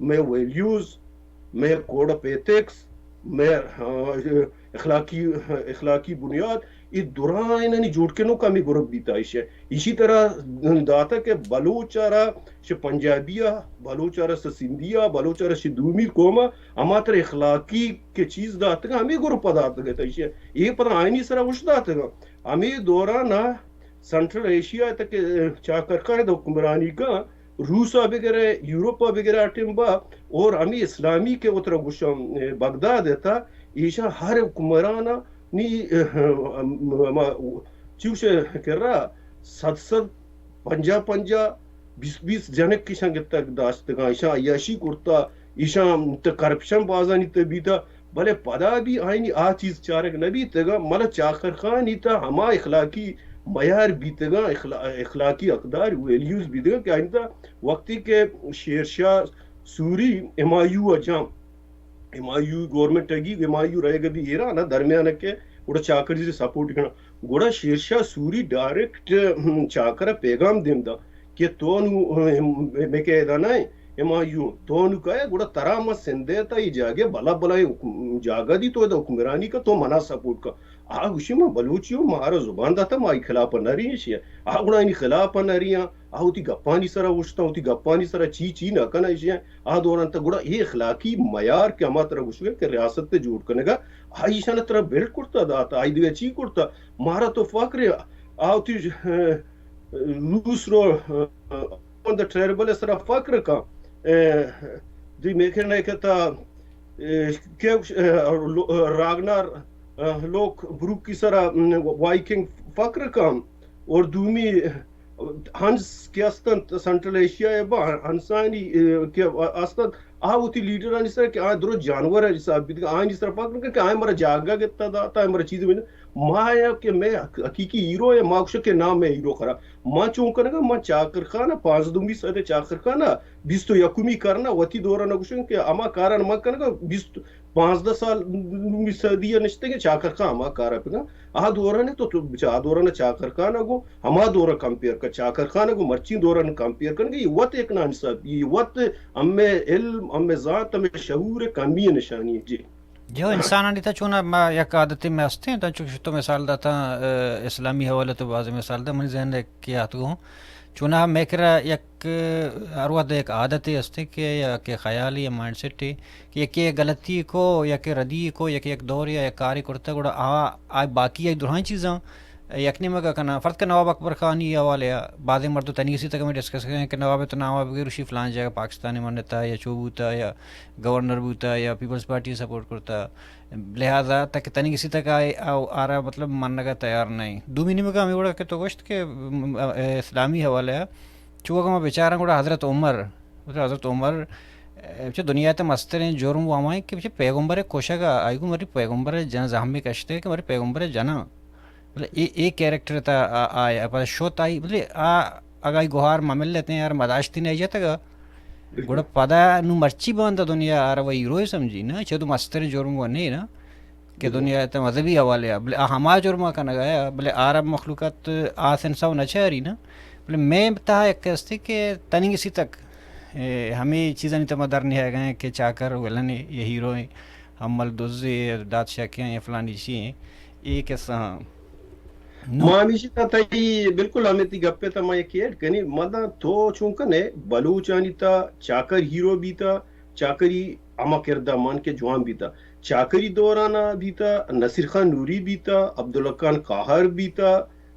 مئے ویلیوز، مئے کوڈ آف ایتھکس، مئے، آ، اخلاقی، اخلاقی بنیاد، اے درائینانی جوڑ کنوک ہمے گروپ بیتا ایشی۔ ایشی طرح داتا کہ بلوچ ءَ را شہ پنجابی ءَ، بلوچ ءَ را شہ سندھی ءَ، بلوچ ءَ را شہ دومی قوم ءَ، ہما طرح اخلاقی کہ چیز داتگا ہمے گروپ ءَ داتگ ات ایشی۔ اے پدا آئینی سرا وش داتگا۔ ہمے دوران ءَ سنٹرل ایشیا ءِ تہ کہ چاکر خان ءِ حکمرانی کا روس ءَ بگرے، یورپ ءَ بگرے، آ ٹیم با اور ہمے اسلامی کہ وترا گوشاں، اے، بغداد ءِ تہا، ایشاں ہر حکمران ءَ نی، اے، ما چوش کرا صد صد، پنجاہ پنجاہ، بیست بیست جنک ایشاں گپتگ داشتگاں، ایشاں عیاشی کرتا، ایشاں تہ کرپشن بازانی تہ بیتا۔ بلے پدا بھی آئینی آ چیز چارگ نہ بیتگا، ملا چاکر خان ءِ تہ ہما اخلاقی معیار بیتگا، اخلا-، اخلاقی اقدار، ویلیوز بیتگا کہ آئینی تہ وقتی کہ شیر شاہ سوری ہمایوں ءَ جام، ہمایوں گورنمنٹ اگی، ہمایوں رہے گا بھی ایران ءَ درمیان ءَ کہ گڑا چاکر ءَ سپورٹ کنا۔ گڑا شیر شاہ سوری ڈائریکٹ، ہم، چاکر ءَ پیغام دیم دا کہ تو نو، ہم، میں کہ ادا نہ ہے، ہمایوں، تو نو کئے؟ گڑا ترا ما سندھ ءِ تہ اے جاگہ بلا بلا حکم-، جاگہ دی، تو ادا حکمرانی کا، تو منا سپورٹ کا۔ آ گوشی ما بلوچی ہوں، مارا زبان داتا، ما ای خلاف نہ رہی ایشی۔ آ گڑا اینی خلاف نہ رہی، آ وتی گپانی سرا اوشتا، وتی گپانی سرا چی چی نہ کنا ایشی۔ آ دوران تہ گڑا اے اخلاقی معیار کہ ہما ترا گوشگا کہ ریاست ءِ جوڑ کنگا، آ ایشان ترا بلڈ کرتا داتا، آئی دیگہ چی کرتا؟ مارا تو فخر ہے، آ وتی، اہ، روس رو، اہ، اپن دا ٹریبل سرا فخر کن۔ اہ، دی میکر نے کتا، اہ، کہ، اہ، لو-، اہ، راگنار، اہ، لوک بروک کی سرا، اہ، وائکنگ فخر کن۔ اور دومی، اہ، ہنس کہ استنت سنٹرل ایشیا ءِ با، ہنسانی، اہ، کہ استنت، آ وتی لیڈرانی سرا کہ آ درو جانور حساب بیت، آنی سرا فخر کن کہ آ مرا جاگہ گتا داتا، آ مرا چیز مل۔ ما یا کہ میں حق-، حقیقی ہیرو ہے، ما گوشا کہ نام میں ہیرو خراب۔ ما چون کنگا، ما چاکر خان ءَ، پانزدہمی صدی چاکر خان ءَ، بیست و یکمی کرن ءَ وتی دوران ءَ گوشن کہ ہما کاران ما کنگا، بیست، پانزدہ سال نومی صدی ءَ نشتگیں چاکر خان ہما کار ءَ پدا۔ آ دوران تو، تو بچا آ دوران چاکر خان ءَ گوں ہما دور ءَ کمپیئر کن، چاکر خان ءَ گوں مرچی دوران کمپیئر کنگا، یہ وت ایک ناانصافی، یہ وت ہمیں علم، ہمیں ذات، ہمیں شعور کمی نشانی ہے۔ جی۔ جو انسانانی تہ چون ما یک عادتے میں ہستیں، تاں چونکہ تو مثال داتا، اہ، اسلامی حوالے تو باز مثال دا، منی ذہن ءَ کہ آتگو۔ چونا میں کرا یک، ہر وقت یک عادتے ہستے کہ یا کہ خیال یا مائنڈ سیٹ ہے کہ یکے غلطی کو، یکے ردی کو، یکے یک دور یا یک کاری کرتا، گڑا آ، آ باقی آئی درائیں چیزاں یک نیمگا کنا۔ فرض کہ نواب اکبر خانی حوالے آ، بعضے مردم تنی کسی تک میں ڈسکس کریں کہ نواب تو نام بگیر، اسی فلان جگہ پاکستانی منتا یا چو بوتا یا گورنر بوتا یا پیپلز پارٹی سپورٹ کرتا، لہذا تک تنی کسی تک آئے، آ-، آرا مطلب منگا تیار نہیں۔ دومی نیمگا ہمیں وڑا کہ تو گوشت کہ، م-، م-، اسلامی حوالے آ چو اگاں ما بچاراں گڑا حضرت عمر، مطلب حضرت عمر، اہ، چہ دنیا ءِ تہ مستریں جرم و ہمائیں کہ چہ پیغمبر ءِ کشگ ءَ، آئی گوں مری پیغمبر ءِ جن زہمی کشتے کہ مری پیغمبر ءِ جناں۔ مطلب اے، اے کیریکٹر تہ آ، آ، آ، پدا شوت آئی، مطلب آ، اگاں آئی گوہار مہ ملتیں یار مداشتی نہ جتگ ءَ، گڑا پدا نوں مرچی باندا دنیا آرا و ہیروئے سمجھی نا، چہ تو مستریں جرم و نے نا کہ دنیا ءِ تہ مذہبی حوالے ءَ، بلے آ ہما جرم ءَ کنگ ءَ، بلے عرب مخلوقات آس انصاف نہ چاری نا۔ بلے مئے تہا یک ہستے کہ تنیگہ سی تک، اے، ہمے چیزانی تہ ما در نیاگا ایں کہ چاکر ولنے یا ہیروئے، ہمل دزے، دات شکیں یا فلانی چی ایں، اے قصہ ہاں۔ نو ما ہمیشی تہ تئی بالکل ہمے تئی گپے تہ ما یکے ایڈ کنی، مداں تو چون کنے بلوچانی تہ چاکر ہیرو بیتا، چاکری ہما کردہ مان کہ جوان بیتا۔ چاکری دورانا بیتا، نصیر خان نوری بیتا، عبداللہ خان قاہر بیتا،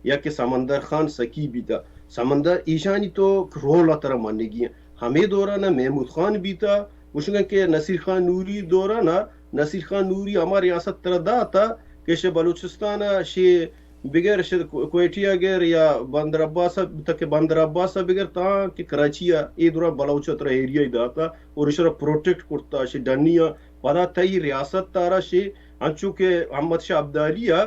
یا کہ سمندر خان سکی بیتا۔ سمندر ایشانی تو رول ءَ ترا منگی ایں۔ ہمے دورانا محمود خان بیتا، گوشگاں کہ نصیر خان نوری دورانا، نصیر خان نوری ہما ریاست ترا داتا کہ شہ بلوچستان ءَ شہ بگر شہ کو-، کوئٹہ ءَ گر یا بندر عباس ءَ، تک بندر عباس ءَ بگر تاں کہ کراچی ءَ اے دوران بلوچ ءَ ترا ایریا ءَ داتا اور ایشرا پروٹیکٹ کرتا شہ ڈنی ءَ۔ پدا تئی ریاست تارا شہ انچو کہ احمد شاہ ابدالی ءَ،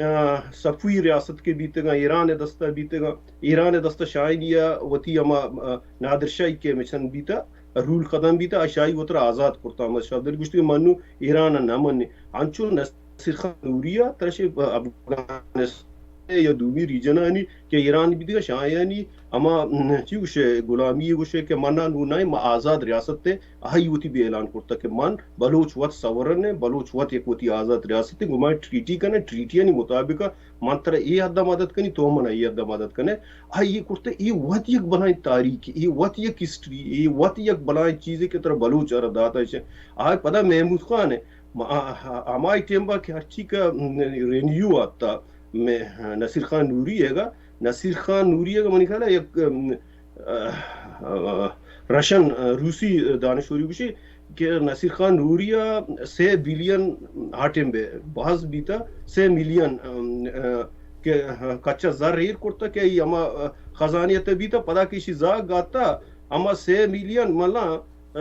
آ، صفوی ریاست کہ بیتگاں، ایران ءِ دست ءَ بیتگاں، ایران ءِ دست ءَ شاہی ءَ وتی ہما، آ، نادر شاہی کہ مچن بیتا، رول ختم بیتا، آ شاہی وترا آزاد کرتا۔ احمد شاہ ابدالی گوشتی کہ من نوں ایران ءَ نہ منی۔ انچو نصیر خان نوری ءَ ترا شہ افغانستان یا دومی ریجنانی کہ ایران بیتگاں، شاہیانی ہما، م، چی گوشے، غلامی گوشے کہ منا نوں نہ، ما آزاد ریاست ءَ، آئی وتی بہ اعلان کرتا کہ من بلوچ وت سورن ایں، بلوچ وت یک وتی آزاد ریاست ایں، گوں ما ٹریٹی کنے، ٹریٹیانی مطابق من ترا اے حد ءَ مدد کنی، تو منا اے حد ءَ مدد کنے۔ آئی اے کرتا، اے وت یک بلائیں تاریخ، اے وت یک ہسٹری، اے وت یک بلائیں چیزے کہ ترا بلوچ ءَ را داتا۔ آ پدا محمود خان ءَ، ما-، آ-، آ-، ہمائی ٹیم با کہ ہرچی کہ، م، رینیو آتا، میں، نصیر خان نوری ءَ گا، نصیر خان نوری ءَ گا منی خیال ءَ یک، م، آ، آ، رشن، آ، روسی دانشوری گوشی کہ نصیر خان نوری ءَ سے بلین آ ٹیم بے باز بیتا، سے ملین، ام، آ، کہ، آ، کچا زر ایر کرتا کہ ای ہما، آ، خزانے ءَ تہ بیتا، پدا کہ ایشی زاگ گاتا، ہما سے ملین ملا،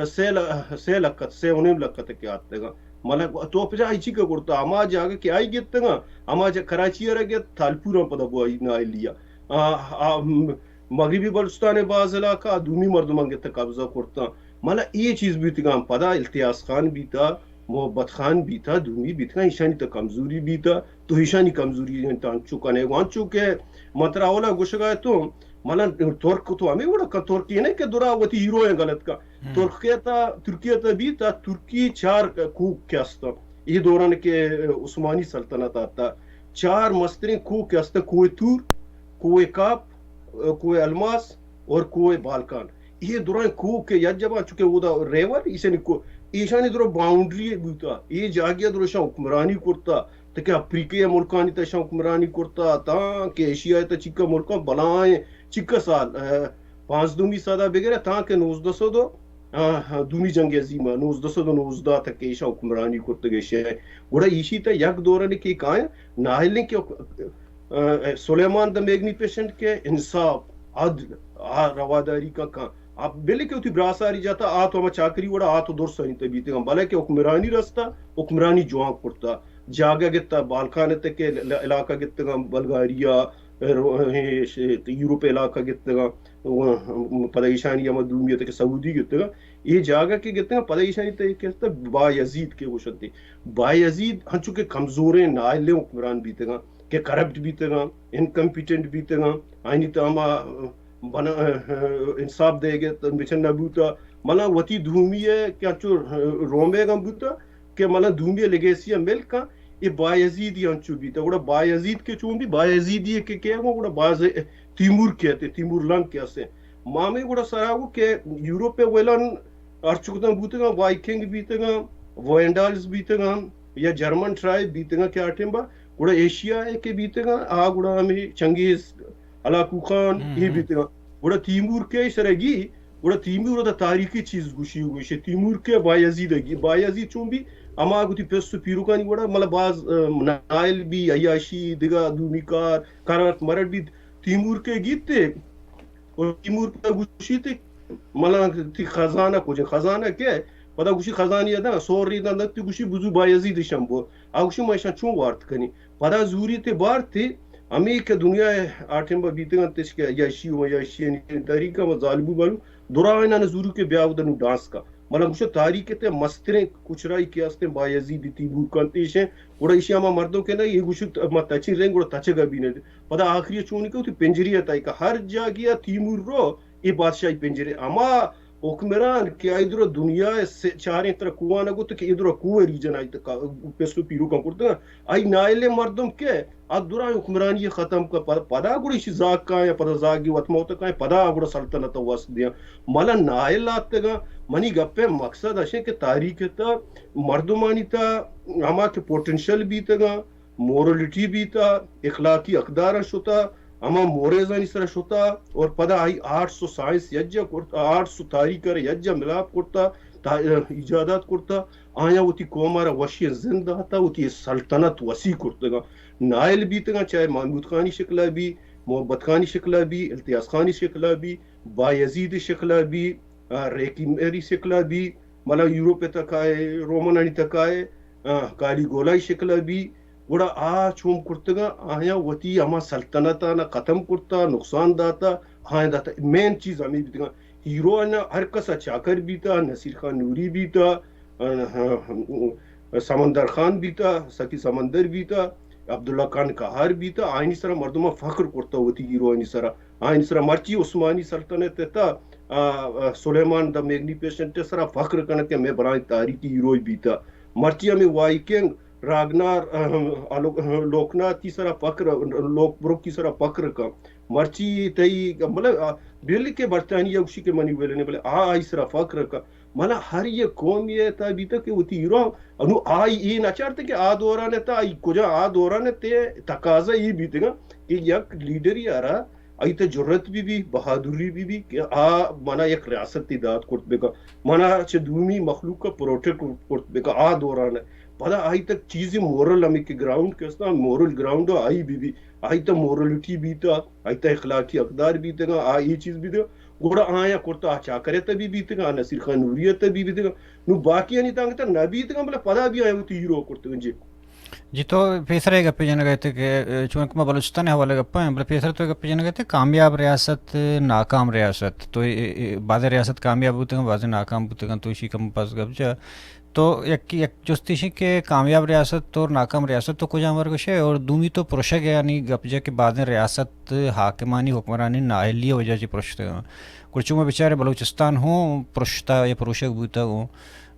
آ، سے ل-، سے لکھ ات، سے و نیم لکھ ات کہ آتگا۔ ملا تو پجا ای چی کا کرتا، ہما جاگہ کہ آئی گتگا، ہما جا کراچی ءَ را گت، تالپوراں پدا بو آئی نااہلی ءَ۔ آ، آ، م-، مغربی بلوچستان ءِ باز علاقہ دومی مردماں گت قبضہ کرتاں۔ ملا اے چیز بیتگاں، پدا التیاس خان بیتا، محبت خان بیتا، دومی بیتگاں، ایشانی تہ کمزوری بیتا، تو ایشانی کمزوری انت انچو کنے گو، انچو کہ من ترا اولا گوشگا اتوں، ملا ترک تو ہمے وڑا کا، ترک اے نہ کہ درا وتی ہیرو ایں غلط کا۔ ہم۔ ترک کہ تا، ترکیہ تا بیتا، ترکی چار کوک کہ استا۔ اے دوران کہ عثمانی سلطنت آتا، چار مستریں کوہ کہ استا، کوہ طور، کوہ کاپ، کوہ الماس اور کوہ بالکان۔ اے درائیں کوہ کہ یک جبا چکے اودا ریور، ایشانی کو-، ایشانی درو باؤنڈری بوتا۔ اے جاگہ درو شاں حکمرانی کرتا۔ تاں کہ افریقہ ءِ ملکانی تہ شاں حکمرانی کرتا، تاں کہ ایشیا ءِ تہ چکا ملکاں بلائیں چکا سال، آ، پانزدہمی صدا بگرے تاں کہ نوزدہ سد و، آ، دومی جنگ عظیم ءَ نوزدہ سد و نوزدہ تک ایشاں حکمرانی کرتگ ایشیا ءَ۔ گڑا ایشی تہ یک دورانی کہ کائیں ناہلیں کہ، آ، سلیمان دا میگنیفیسنٹ کہ انصاف، عدل، آ، رواداری کا کاں۔ آ، بلے کہ وتی براساری جاتا آ تو ہما چاکری وڑا آ تو درسانی تہ بیتگاں، بلے کہ حکمرانی رستا، حکمرانی جوان کرتا۔ جاگہ گتا، بالکان ءِ تہ کہ ل-، علاقہ گتگاں، بلغاریا، رو-، اے، ش-، یورپ علاقہ گتگاں، و-، پدا ایشانی ہما دومی ءِ تہ کہ سعودی گتگاں، اے جاگہ کہ گتگاں، پدا ایشانی تہ کہ است با یزید کہ گوشنتی۔ با یزید ہنچو کہ کمزوریں نااہلیں حکمران بیتگاں، کہ کرپٹ بیتگاں، انکمپیٹنٹ بیتگاں، آئینی تہ ہما بنا-، انصاف دئیگ ءِ بچن نہ بوتا، ملا وتی دومی ءِ کہ انچو رومیگاں بوتا، کہ ملا دومی لیگیسی ءَ مل کن، اے بایزیدی انچو بیتا۔ گڑا بایزید کہ چون بی، بایزیدی کہ کئے گوں، گڑا باز تیمور کہ ات، تیمور لنگ کہ اسے۔ ما ہمے گڑا سرا گوں کہ یورپ ءِ ویلن ہرچ کتاں بوتگاں، وائکنگ بیتگاں، وینڈالز بیتگاں، یا جرمن ٹرائب بیتگاں کہ آ ٹیم با، گڑا ایشیا ءِ کہ بیتگاں، آ گڑا ہمے چنگیز، ہلاکو خان، ہم، اے ہم۔ بیتگاں۔ گڑا تیمور کہ سرا گی، گڑا تیمور ءَ تاریخی چیز گوشی، گوشی تیمور کہ بایزید ءَ گی، بایزید چون بی، ہما گوتی پس و پیرکانی وڑا، مطلب باز، آ، نائل بی، عیاشی، دگہ دومی کار، کرٹ مرٹ بی، تیمور کہ گیتے، و تیمور پدا گوشی تے، ملا تی خزانہ کجے، خزانہ کہ؟ پدا گوشی خزانہ یداں، سور ریداں دنت، گوشی بزو بایزید شمبو۔ آ گوشی ما ایشاں چون وارت کنی؟ پدا زوری تے بارت تے، ہمے کہ دنیا ءَ آ ٹیم با بیتگ انت اش کہ عیاشی و عیاشی یعنی تاریخ ءَ ما ظالمو بالو، درائیں نہ زوری کہ بیا اود نو ڈانس کا۔ ملا گوشو تاریخ تے مستریں کچرائی کہ استیں بایزید تیمور کنت ایشیں، گڑا ایشی ہما مردم کہ نہ، یہ گوشو ما تچی رنگ گڑا تچگا بھی نہ۔ پدا آخری چونی کہ وتی پنجری ء تائی کہ ہر جاگیا تیمور رو، اے بادشاہی پنجرے۔ ہما حکمران کہ آئی درا دنیا ء سے چاریں تر کوان گوت کہ اے درا کوہ ریجن آئی تک پس و پیروکاں کرتگ۔ آئی نائل مردم کہ آ درا حکمرانی ختم کر، پد-، پدا گڑا ایشی زاگ کائیں، پدا زاگی وت موت کائیں، پدا گڑا سلطنت وس دیاں۔ ملا نائل آتگاں، منی گپے مقصد اشیں کہ تاریخ تا مردمانی تا ہما کہ پوٹینشل بیتگاں، مورلٹی بیتا، اخلاقی اقداراں شتا، ہما موریزانی سرا شتا، اور پدا آئی آرٹس و سائنس یجا کرتا، آرٹس و تاریخ ء یجا ملاپ کرتا، تا-، ایجادات کرتا، آیاں وتی قوم ء را وشی زند داتا، وتی سلطنت وسیع کرتگا۔ نائل بیتگاں، چاہے محمود خانی شکلا بی، محبت خانی شکلا بی، التیاس خانی شکلا بی، بایزید شکلا بی، آ، ریکی میری شکلا بی، ملا یورپ ء تکائے، رومنانی تکائے، آ، کالی گولائی شکلا بی، گڑا آ چوم کرتگاں، آیاں وتی ہما سلطنتانا ختم کرتا، نقصان داتا، آیاں داتا۔ مین چیز ہمیں بیتگاں۔ ہیرو آنا ہر کسا چاکر بیتا، نصیر خان نوری بیتا، آ، آ، سمندر خان بیتا، سخی سمندر بیتا، عبداللہ خان قہار بیتا، آئینی سرا مردماں فخر کرتا وتی ہیروانی سرا۔ آئین سرا مرچی عثمانی سلطنت ء تھا، آ، آ، سلیمان دا میگنیفیسنٹ ء سرا فخر کنت کہ مئے بلائیں تاریخی ہیروئے بیتا۔ مرچی ہمیں وائکنگ، راگنار، آ، آ، لوکناتی سرا فخر، لوک بروکی سرا فخر کن۔ مرچی تئی، مطلب، آ، بل کہ برطانیہ گوشی کہ منی ویلنے، بلے آ آئی سرا فخر کن۔ منا ہر یک قوم یہ تا بیتا کہ وتی ہیرو، انو آئی اے نہ چارتے کہ آ دوران تا آئی کجا، آ دوران تے تقاضا یہ بیتگا کہ یک لیڈری آرا آئی تے جرت بی بی، بہادری بی بی کہ آ منا یک ریاستی داد کرت بکا، منا چہ دومی مخلوق کا پروٹیکٹ کرت بکا۔ آ دوران پدا آئی تک چیزی مورل ہمیں کہ گراؤنڈ کہ استا، مورل گراؤنڈ آئی بی بی، آئی تا مورلٹی بیتا، آئی تا اخلاقی اقدار بیتگا، آ یہ چیز بیتگا۔ گڑا آیا کرتا آ چاکر ء تبی بیتگا، آ نصیر خان نوری ء تبی بیتگا۔ نو باقیانی تانگتا نہ بیتگا، بلے پدا بھی آیا وتی ہیرو کرتگا۔ جی۔ جی، تو پیسر ء گپے جنگ ء ات کہ، اے، چونکہ ما بلوچستان ء حوالہ گپا ہیں، بلے پیسر تو گپے جنگ ء ات کہ کامیاب ریاست، ناکام ریاست۔ تو اے، اے، بعض ریاست کامیاب بوتگا، بعض ناکام بوتگا، تو اسی کم پس گپ جا۔ تو یک، یک جستی شی کہ کامیاب ریاست اور ناکام ریاست تو کجام ور گوشے، اور دومی تو پروشگ یعنی گپ جا کہ بعض ریاست حاکمانی حکمرانی نااہلی وجہ چی پرشتگا۔ گڑا چو ما بچارے بلوچستان ہوں پرشتا یا پروشگ بوتا ہوں۔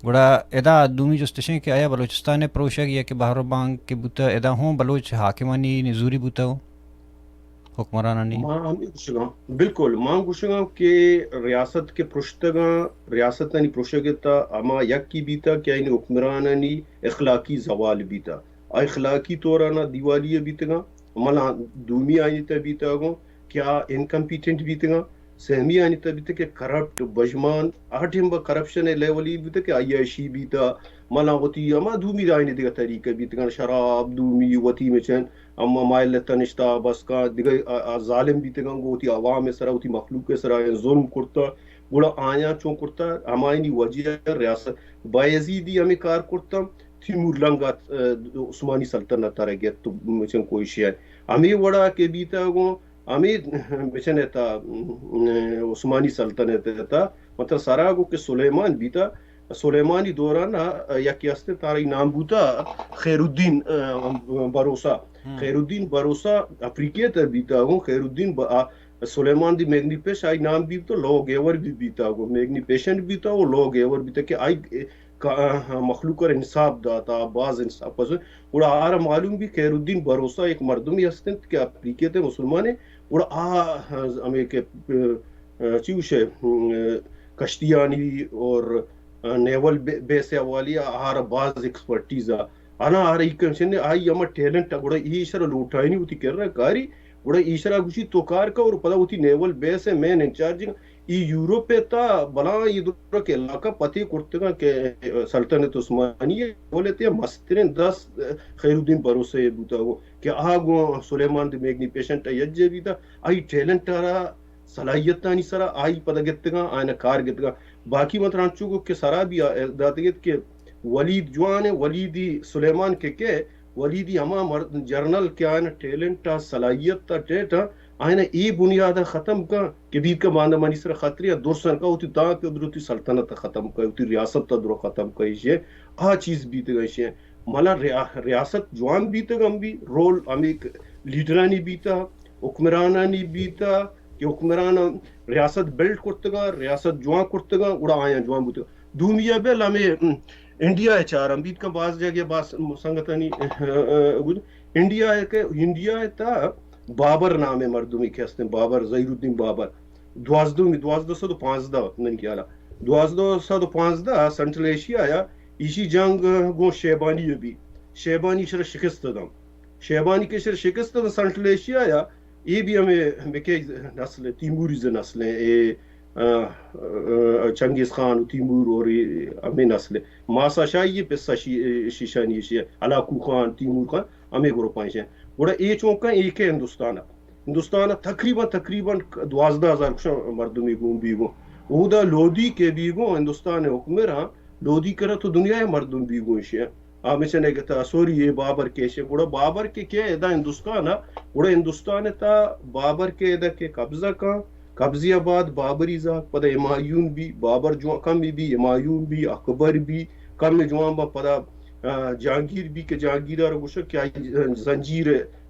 گڑا ادا دومی جست اشیں کہ آیا بلوچستان ء پروشگ یا کہ بہر و بانگ کہ بوتا، ادا ہوں بلوچ حاکمانی نزوری بوتا ہوں حکمرانانی؟ ما ہمیں گوشگاں، بالکل، ما گوشگاں کہ ریاست کے پرشتگاں، ریاستانی پروشگ تا ہما یکی بیتا کہ آئین حکمرانانی اخلاقی زوال بیتا، اخلاقی طورانا دیوالی بیتگاں، ملا دومی آئین تا بیتا گوں کہ آ انکمپیٹنٹ بیتگاں، سہمی آنی تہ بیتہ کہ کرپٹ، بژمان، آ ٹیم با کرپشن ء لیول ای بیتہ کہ عیاشی بیتہ، مالاں وتی ہما دومی آنی دگہ طریقہ بیتگاں، شراب، دومی، وتی مچن، اما مائل لتہ نشتہ بس کا دگہ آ، آ ظالم بیتگاں، گوں وتی عوام ء سرا، وتی مخلوق ء سرا ظلم کرتہ، گڑا آیاں چون کرتہ، ہمایانی وجہ ریاست بایزیدی ہمے کار کرتہ، تیمور لنگ ات، ء، عثمانی سلطنت ء را گپت، مچن کوئی شے ہمے وڑا کہ بیتہ گوں، ہمے بچن ء تھا، م، عثمانی سلطنت ء تھا، مطلب سرا گو کہ سلیمان بیتا، سلیمانی دوران ء یکے است تارا نام بوتا خیر الدین، ء، بروسا۔ ہم۔ خیر الدین بروسا افریقہ ء تھا بیتا گو خیر الدین ب-، آ، سلیمان دی میگنیفیسنٹ آئی نام بیتا لو گیور بھی بیتا گو میگنیفیسنٹ بیتا و لو گیور بیتا کہ آئی کا-، مخلوق ء را انصاف داتا، باز انصاف پسند۔ گڑا آرا معلوم بی خیر الدین بروسا یک مردمی ہست انت کہ افریقہ تے مسلمان ہے۔ گڑا آ ہمیں کہ، ا، چی گوشے، م، کشتیانی اور نیول بے-، بیس حوالی آرا باز ایکسپرٹیز آ۔ انا آرا ای کنشن آئی ہما ٹیلنٹ آ۔ گڑا ایشرا لوٹائنی ہوتی کر رہا کاری۔ گڑا ایشرا گوشی تو کار کا اور پدا ہوتی نیول بیس ہے مین انچارج ای یورپ ء تھا بلاں اے درک علاقہ پتے کرتگاں کہ سلطنت عثمانی ء دولت ء مستریں دست خیر الدین بروسہ ء بوتگ کہ آ گوں سلیمان دی میگنیفیسنٹ ء یجے بیتا، آئی ٹیلنٹ ء را صلاحیتانی سرا آئی پدا گتگاں، آئین کار گتگاں۔ باقی من ترا انچو گو کہ سرا بھی داتگت کہ ولید جوان ء، ولیدی سلیمان کہ کہ ولیدی ہما مرد جرنل کہ آئین ٹیلنٹ ء صلاحیت ء ٹیٹ ء آئینا اے بنیاد ءَ ختم کن کہ بیت کہ باندا منی سر خطرے ءَ درسن کا، وتی تاک ءَ درو، وتی سلطنت ءَ ختم کن، وتی ریاست ءَ درو ختم کن، ایشی آ چیز بیتگ ایشی۔ ملا ریا-، ریاست جوان بیتگ ہم بی، رول ہمیں لیڈرانی بیتا، حکمرانانی بیتا کہ حکمران ریاست بلڈ کرتگا، ریاست جوان کرتگا، گڑا آیاں جوان بوتگا۔ دومی ءَ بل ہمیں، ام، انڈیا ءَ چار ہم بیت کن، باز جگہ باز سنگتانی، اه، اه، گوشت، انڈیا ءَ کہ، انڈیا ءَ تا بابر نام ءِ مردمی کہ ہستیں، بابر، ظہیر الدین بابر، دوازدہمی، دوازدہ سد و پانزدہ منی خیال ءَ، دوازدہ سد و پانزدہ سنٹرل ایشیا ءَ ایشی جنگ گوں شیبانی ءَ بی، شیبانی شر شکست دم، شیبانی کے شر شکست دم سنٹرل ایشیا ءَ، اے بھی ہمیں مکے نسل، تیموری ز نسل ہیں، اے، اه، اه، چنگیز خان و تیمور اور اے ہمیں نسل ہیں۔ ماسا شاہی، پسا شی-، شیشانی شی، ہلاکو خان، تیمور خان، ہمیں گروپ ہیں۔ گڑا اے چونکا اے کے ہندوستان ءَ۔ ہندوستان ءَ تقریباً، تقریباً دوازدہ ہزار کشاں مردمی گون بیگو۔ اودا لودی کے بیگو ہندوستان ءِ حکمراں، لودی کرا تو دنیا ءِ مردم بیگو ایشی۔ آ مچنے گتا، سوری، اے بابر کے ایشی۔ گڑا بابر کے کے ادا ہندوستان ءَ، گڑا ہندوستان ءِ تا بابر کے ادا کے قبضہ کن، قبضی ءَ بعد بابری زاگ، پدا ہمایون بی، بابر جوان کم بی، ہمایون بی، اکبر بی، کم جوان با پدا، آ، جہانگیر بی کہ جہانگیر ءَ را گوشگ کہ آئی زنجیر،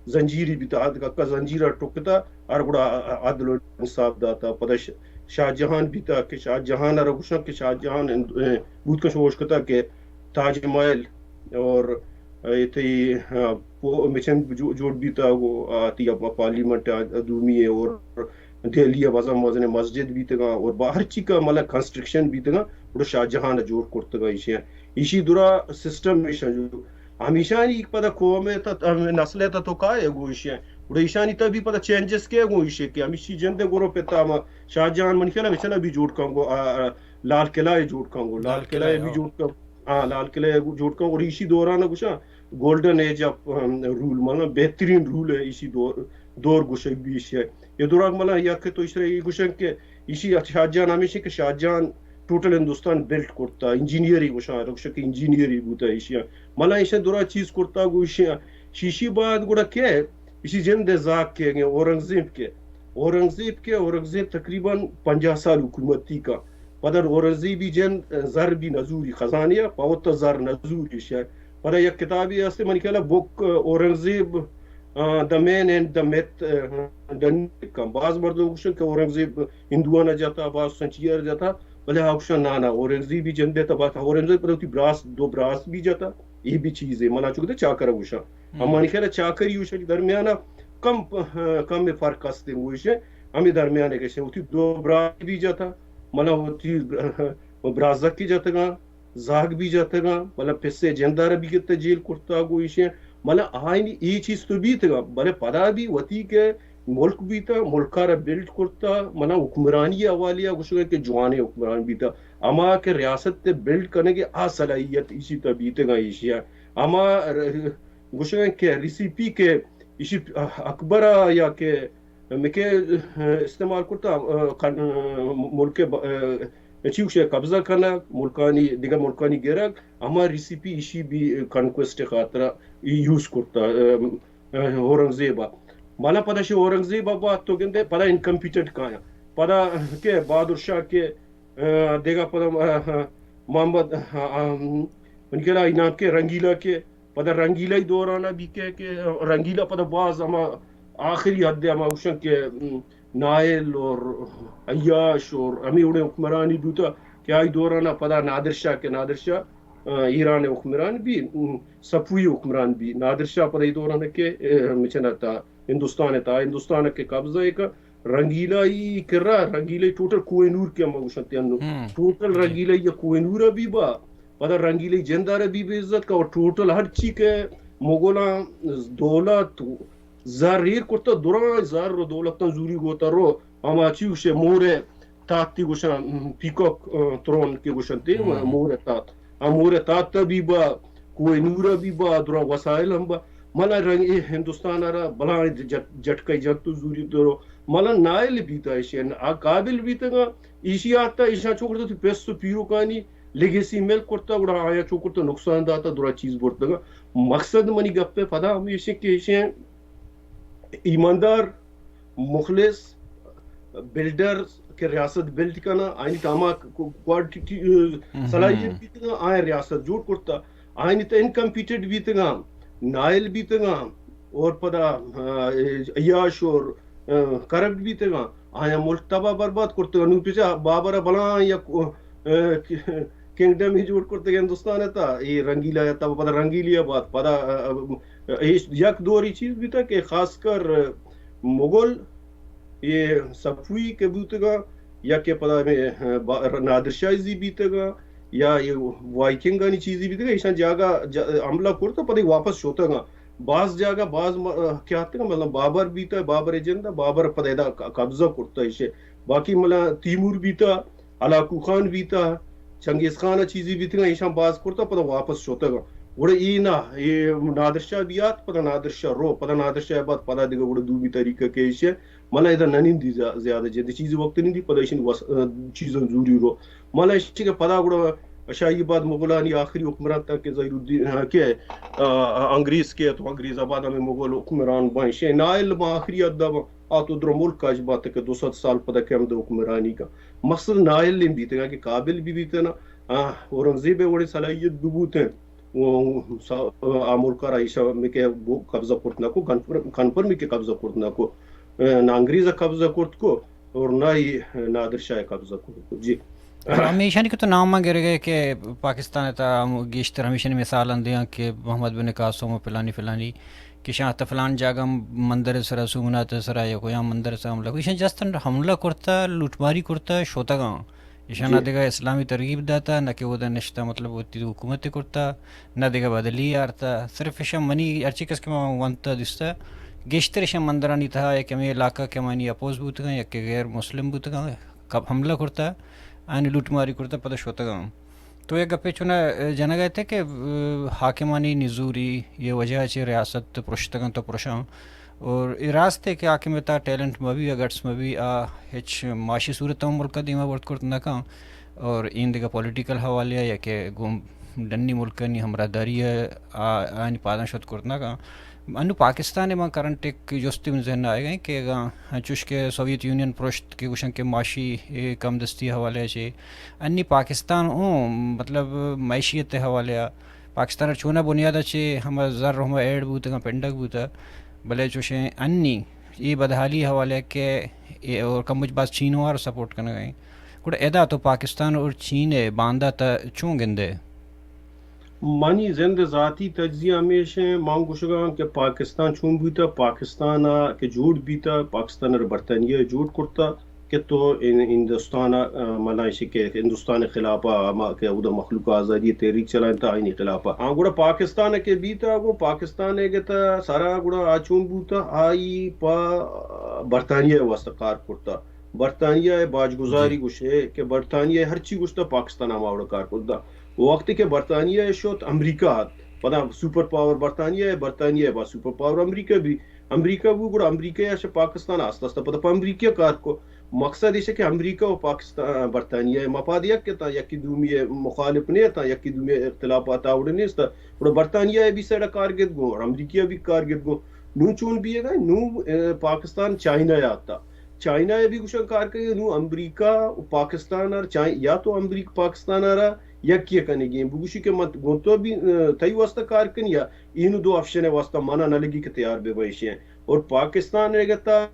زنجیری بیتا، آ دگہ زنجیر ءَ ٹکتا، آ را گڑا عدل و انصاف داتا۔ پدا ش-، شاہ جہان بیتا کہ شاہ جہان ءَ را گوشاں کہ شاہ جہان، اے، بوت کش ہوش کتا کہ تاج محل اور اے تئی، آ، پو-، مچن جو-، جوڑ بیتا، وہ آتی اب پارلیمنٹ آ-، دومی ہے اور دہلی ءَ مزن مزن مسجد بیتگاں اور با-، ہر چی کا مطلب کنسٹرکشن بیتگاں، گڑا شاہ جہان ءَ جوڑ کرتگاں ایشی۔ ایشی درا سسٹم ایشاں جو ہمیشانی پدا قوم ءِ تا، ہم نسل ءِ تا تو کائے گو ایشی۔ گڑا ایشانی تا بھی پدا چینجز کے گو ایشی کہ ہمیشی جند گروپ ءِ تا ہم شاہ جہان من خیال ءَ مچنا بھی جوڑ کن گو، آ، آ، لال قلعہ جوڑ کن گو، لال لال قلعہ قلعہ، بھی ہاں۔ جوڑ کن، ہاں، لال قلعہ جوڑ کن گو۔ ایشی دوران گوشاں گولڈن ایج آف، ام، رول، مطلب بہترین رول ہے ایشی دور، دور گوشگ بیش ہے۔ یہ دوران مطلب یا کہ تو اس طرح یہ گوشن کہ ایشی شاہ جہان ہمیشہ کہ شاہ جہان ٹوٹل ہندوستان بلڈ کرتا، انجینئری گوشاں، رکشک انجینئری بوتا ایشی۔ مطلب ایشی دورا چیز کرتا گو ایشی، شیشی بعد گڑا کہ ایشی جند زاگ کے گئے اورنگزیب کے، اورنگزیب کے، اورنگزیب تقریباً پنجاہ سال حکومتی کا۔ پدا اورنگزیبی جند زر بھی نزوری خزانے ءَ، پہ وت زر نزوری شہ۔ پدا یک کتابے ہستے منی خیال ءَ بک، آ، اورنگزیب، آ، The Man and the Myth، آ، ڈن کم۔ باز مردم گوشن کہ اورنگزیب ہندوان ءَ جتا، باز سنچیار جتا، بلے آ گوشن نا نا، اورنگزیبی جندے تا بات، اورنگزیب پر وتی براس، دو براس بھی جتا، یہ بھی چیزے۔ منا چکتے چاکر گوشن۔ ہم۔ اما منی خیال ءَ چاکری گوشن درمیان کم، آ، کم فرق ہستے گوشن، ہمیں درمیان گشن۔ وتی دو براس بھی جتا، منا وتی برازکی جتگاں، زاگ بھی جتگاں، بلے پسے جندارا بھی گتے جیل کرتا گو ایشیں، بلے آئینی ای چیز تو بیتگاں، بلے پدا بھی وتی کہ ملک بیتا، ملکا را بلڈ کرتا، منا حکمرانی حوالی ءَ گوشگا کہ جوانیں حکمران بیتا، اما کہ ریاست تے بلڈ کنگے آ صلاحیت ایشی تا بیتگاں ایشی ءَ۔ اما ر-، گوشگا کہ ریسیپی کہ ایشی اکبر ءَ یا کہ مکے استعمال کرتا، آ، کن-، آ، ملک ب-، آ، چی گوشے قبضہ کنگ، ملکانی، دگہ ملکانی گرگ، ہما ریسیپی ایشی بھی کنکویسٹ خاطرہ یوز کرتا، آ، آ، اورنگزیب ءَ۔ مالا پدا شی اورنگزیب ءَ بات تو گندے، پدا انکمپیٹنٹ کایا۔ پدا کہ بہادر شاہ کہ، آ، دگہ پدا، آ، آ، محمد، آ، آ، من کلا انام کے رنگیلا کے، پدا رنگیلا ہی دوران ءَ بھی کہ، کہ رنگیلا پدا باز ہما آخری حد ءَ ہما گوشن کہ، ام، نائل اور عیاش اور ہمیں وڑیں حکمرانی بوتا کہ آئی دوران ءَ پدا نادر شاہ کہ نادر شاہ، آ، ایران حکمران بھی، ام، صفوی حکمران بھی۔ نادر شاہ پدا ای دوران ءَ کہ، اے، مچنا تا ہندوستان ءَ تا، ہندوستان ءَ کہ قبضہ ءَ کا، رنگیلا ای کرا، رنگیلا ای ٹوٹل کوہ نور کہ ہما گوشنتے انو۔ ہم۔ ٹوٹل جی۔ رنگیلا ای کوہ نور بھی با، پدا رنگیلا ای جندار بھی بے عزت کا، اور ٹوٹل ہر چی کہ مغلاں دولت زر ایر کرتا، دراں زر و دولتاں زوری گوتا رو، ہما چی گوشے مور ءِ تات تی گوشاں، م، پیکاک، آ، ترون کہ گوشنتے، ہم۔ مور ءِ تات۔ آ مور ءِ تات ءَ بھی با، کوہ نور ءَ بھی با، دراں وسائل ہم با۔ ملا رنگ اے ہندوستان ءَ را بلاہیں جٹ-، جٹکہ جت و زوری درو۔ ملا نائل بیتا ایشی ءَ، آ قابل بیتگاں، ایشی آتا ایشاں چو کرتا تو پس و پیروکانی لیگیسی مل کرتا، گڑا آیا چو کرتا نقصان داتا، دراں چیز برتگاں۔ مقصد منی گپ ءِ پدا ہمیشیں کہ ایشیں ایماندار مخلص، بلڈر کہ ریاست بلڈ کناں، آیانی تہ ہما کو-، کوالٹی، صلاحیت بیتگاں، آیاں ریاست جوڑ کرتا۔ آیانی تہ انکمپیٹنٹ بیتگاں، نائل بیتگاں، اور پدا، آ، عیاش اور، آ، کرپٹ بیتگاں، آیاں ملک تباہ برباد کرتگاں۔ نوں پچا بابر بلاں یا کو-، آ، کنگڈم ہی جوڑ کرتگ ہندوستان ءِ تہ، اے رنگیلا ءِ تہ، پدا رنگیلی ءَ بعد، پدا، آ، آ، اے یک دور ای چیز بیتا کہ خاص کر مغل، اے صفوی کہ بوتگاں، یا کہ پدا ہمے، آ، با-، نادر شاہی زی بیتگاں، یا اے وائکنگانی چیزی بیتگاں، ایشاں جاگہ جا-، حملہ کرتا، پدا واپس شوتگاں۔ باز جاگہ، باز م-، آ، کہ آتگاں، مطلب بابر بیتا، بابر ءِ جند ءَ، بابر پدا ادا ق-، قبضہ کرتا ایشے۔ باقی ملا تیمور بیتا، ہلاکو خان بیتا، چنگیز خان ءَ چیزی بیتگاں، ایشاں باز کرتا، پدا واپس شتگاں۔ گڑا اے نہ، اے نادر شاہ بیات، پدا نادر شاہ رو، پدا نادر شاہ بعد پدا دگہ گڑا دومی طریقہ کہ ایشی ملا ادا ننندی زیا-، زیادہ جدی چیزی وقت نندی، پدا ایشی وس-، آ، چیزاں زوری رو۔ ملا ایشی کہ پدا گڑا شاہی بعد مغلانی آخری حکمران تا کہ ظہیر الدین، آ، کہ، آ، انگریز کہ تو انگریز آباد ہمیں مغل حکمران بن شے، نائل ما آخری حد آ تو درو ملک اش بات کہ دو سد سال پدا کہ ہم دو حکمرانی کا مقصد نائل نیم بیتگاں کہ قابل بھی بیتنا، آ، اورنگزیب ءِ وڑیں صلاحیت ببوتیں، و سا-، آ ملک ءَ را ایشاں مکہ بو-، قبضہ کرت نہ کو، کنفر-، کنفرمی کہ قبضہ کرت نہ کو، آ، نہ انگریز ءَ قبضہ کرت کو اور نہ ہی نادر شاہ ءَ قبضہ کرت کو۔ جی۔ ہمیشانی کہ تو نام ءَ گرگ ءَ کہ پاکستان ءِ تہا ہم گیشتر ہمیشانی مثال ہم دیاں کہ محمد بن قاسم و پلانی پلانی کہ شاہ تہ فلان جاگہ مندر ءِ سرا، سومنات ءِ سرا یا کوئی مندر ءِ سرا حملہ کو، ایشاں جستن حملہ کرتا، لوٹ ماری کرتا، شوتگاں۔ ایشاں نہ دگہ اسلامی ترغیب داتا، نہ کہ اودا نشتا، مطلب، وتی حکومت کرتا، نہ دگہ بدلی آرتا۔ صرف ایشاں منی ہرچی کس کہ ما ونتا دیستا، گیشتر ایشاں مندرانی تہا یا کہ ہمے علاقہ کہ منی اپوز بوتگاں یا کہ غیر مسلم بوتگاں، کب حملہ کرتا، آنی لوٹ ماری کرتا، پدا شوتگاں۔ تو یک گپے چونا جنگ ءَ ات کہ، آ، حاکمانی نزوری یہ وجہ چہ ریاست پرشتگاں تو پرشاں۔ اور اے راست ہے کہ حاکم ءِ تہا ٹیلنٹ مہ بی یا گٹس مہ بی، آ ہچ معاشی صورت ہم ملک ءَ دیما برت کرت نہ کن۔ اور این دگہ پولیٹیکل حوالے ءَ یا کہ گوں ڈنی ملکانی ہمراہداری ءَ آ، آنی پاداں شت کرت نہ کن۔ انو پاکستان ءِ من کرنٹ ایک جستے من ذہن ءَ آئے گئے کہ اگاں چوش کہ سوویت یونین پرشت کہ گوشن کہ معاشی، اے، کم دستی حوالے چے انی پاکستان اوں، مطلب، معیشیت ءِ حوالے ءَ پاکستان ءَ چونہ بنیاد ءَ چہ ہما زر ہما ایڈ بوتگاں، پنڈگ بوتہ، بلے چوشیں انی اے بدحالی حوالے کہ اے اور کم مچ باز چین وار سپورٹ کنگ ءَ ایں۔ گڑا ادا تو پاکستان اور چین ءِ باندات ءَ چون گندے؟ منی زند ءِ ذاتی تجزیہ ہمیش ایں، من گوشگاں کہ پاکستان چون بوتہ، پاکستان ءَ کہ جوڑ بیتہ، پاکستان ءَ برطانیہ ءَ جوڑ کرتہ، کہ تو ان-، ہندوستان ءَ، آ، منا ایشی کہ ہندوستان ءِ خلاف ءَ ہما کہ اودا مخلوق آزادی ءِ تحریک چلائینتا آئینی خلاف ءَ۔ ہاں، گڑا پاکستان ءَ کہ بیتا، گوں پاکستان ءَ گتا سرا گڑا آ چون بوتا، آئی پا برطانیہ ءِ واسطہ کار کرتا۔ برطانیہ ءِ باجگزاری گوشے کہ برطانیہ ءَ ہرچی گوشتا پاکستان ہما وڑا کار کرتا۔ وقتی کہ برطانیہ ءَ شت، امریکہ ات، پدا سپر پاور برطانیہ ءَ، برطانیہ ءِ بعد سپر پاور امریکہ بی۔ امریکہ بو، گڑا امریکہ ءَ شہ پاکستان آستہ آستہ پدا پہ امریکہ کار کو۔ مقصد ایش کہ امریکہ و پاکستان، برطانیہ ءِ مفاد یک اتاں، یکی دومی ءِ مخالف نہ اتاں، یکی دومی ءِ اختلافات آوڑ نیست۔ گڑا برطانیہ ءَ بھی سائیڈ کار گت گو اور امریکہ ءَ بھی کار گت گو۔ نو چون بیگا، نو، اے، پاکستان چائنا ءَ آتا۔ چائنا ءَ بھی گوشن کار کنگے، نو امریکہ و پاکستان ار چائ-، یا تو امریکہ پاکستان ارا یکی کنگی۔ بگوشی کہ من گون تو بھی، اے، تئی واسطہ کار کن یا اینو دو آپشن ءِ واسطہ منا نہ لگی کہ تیار بہ بئے ایشی ءَ۔ اور پاکستان ءَ گتا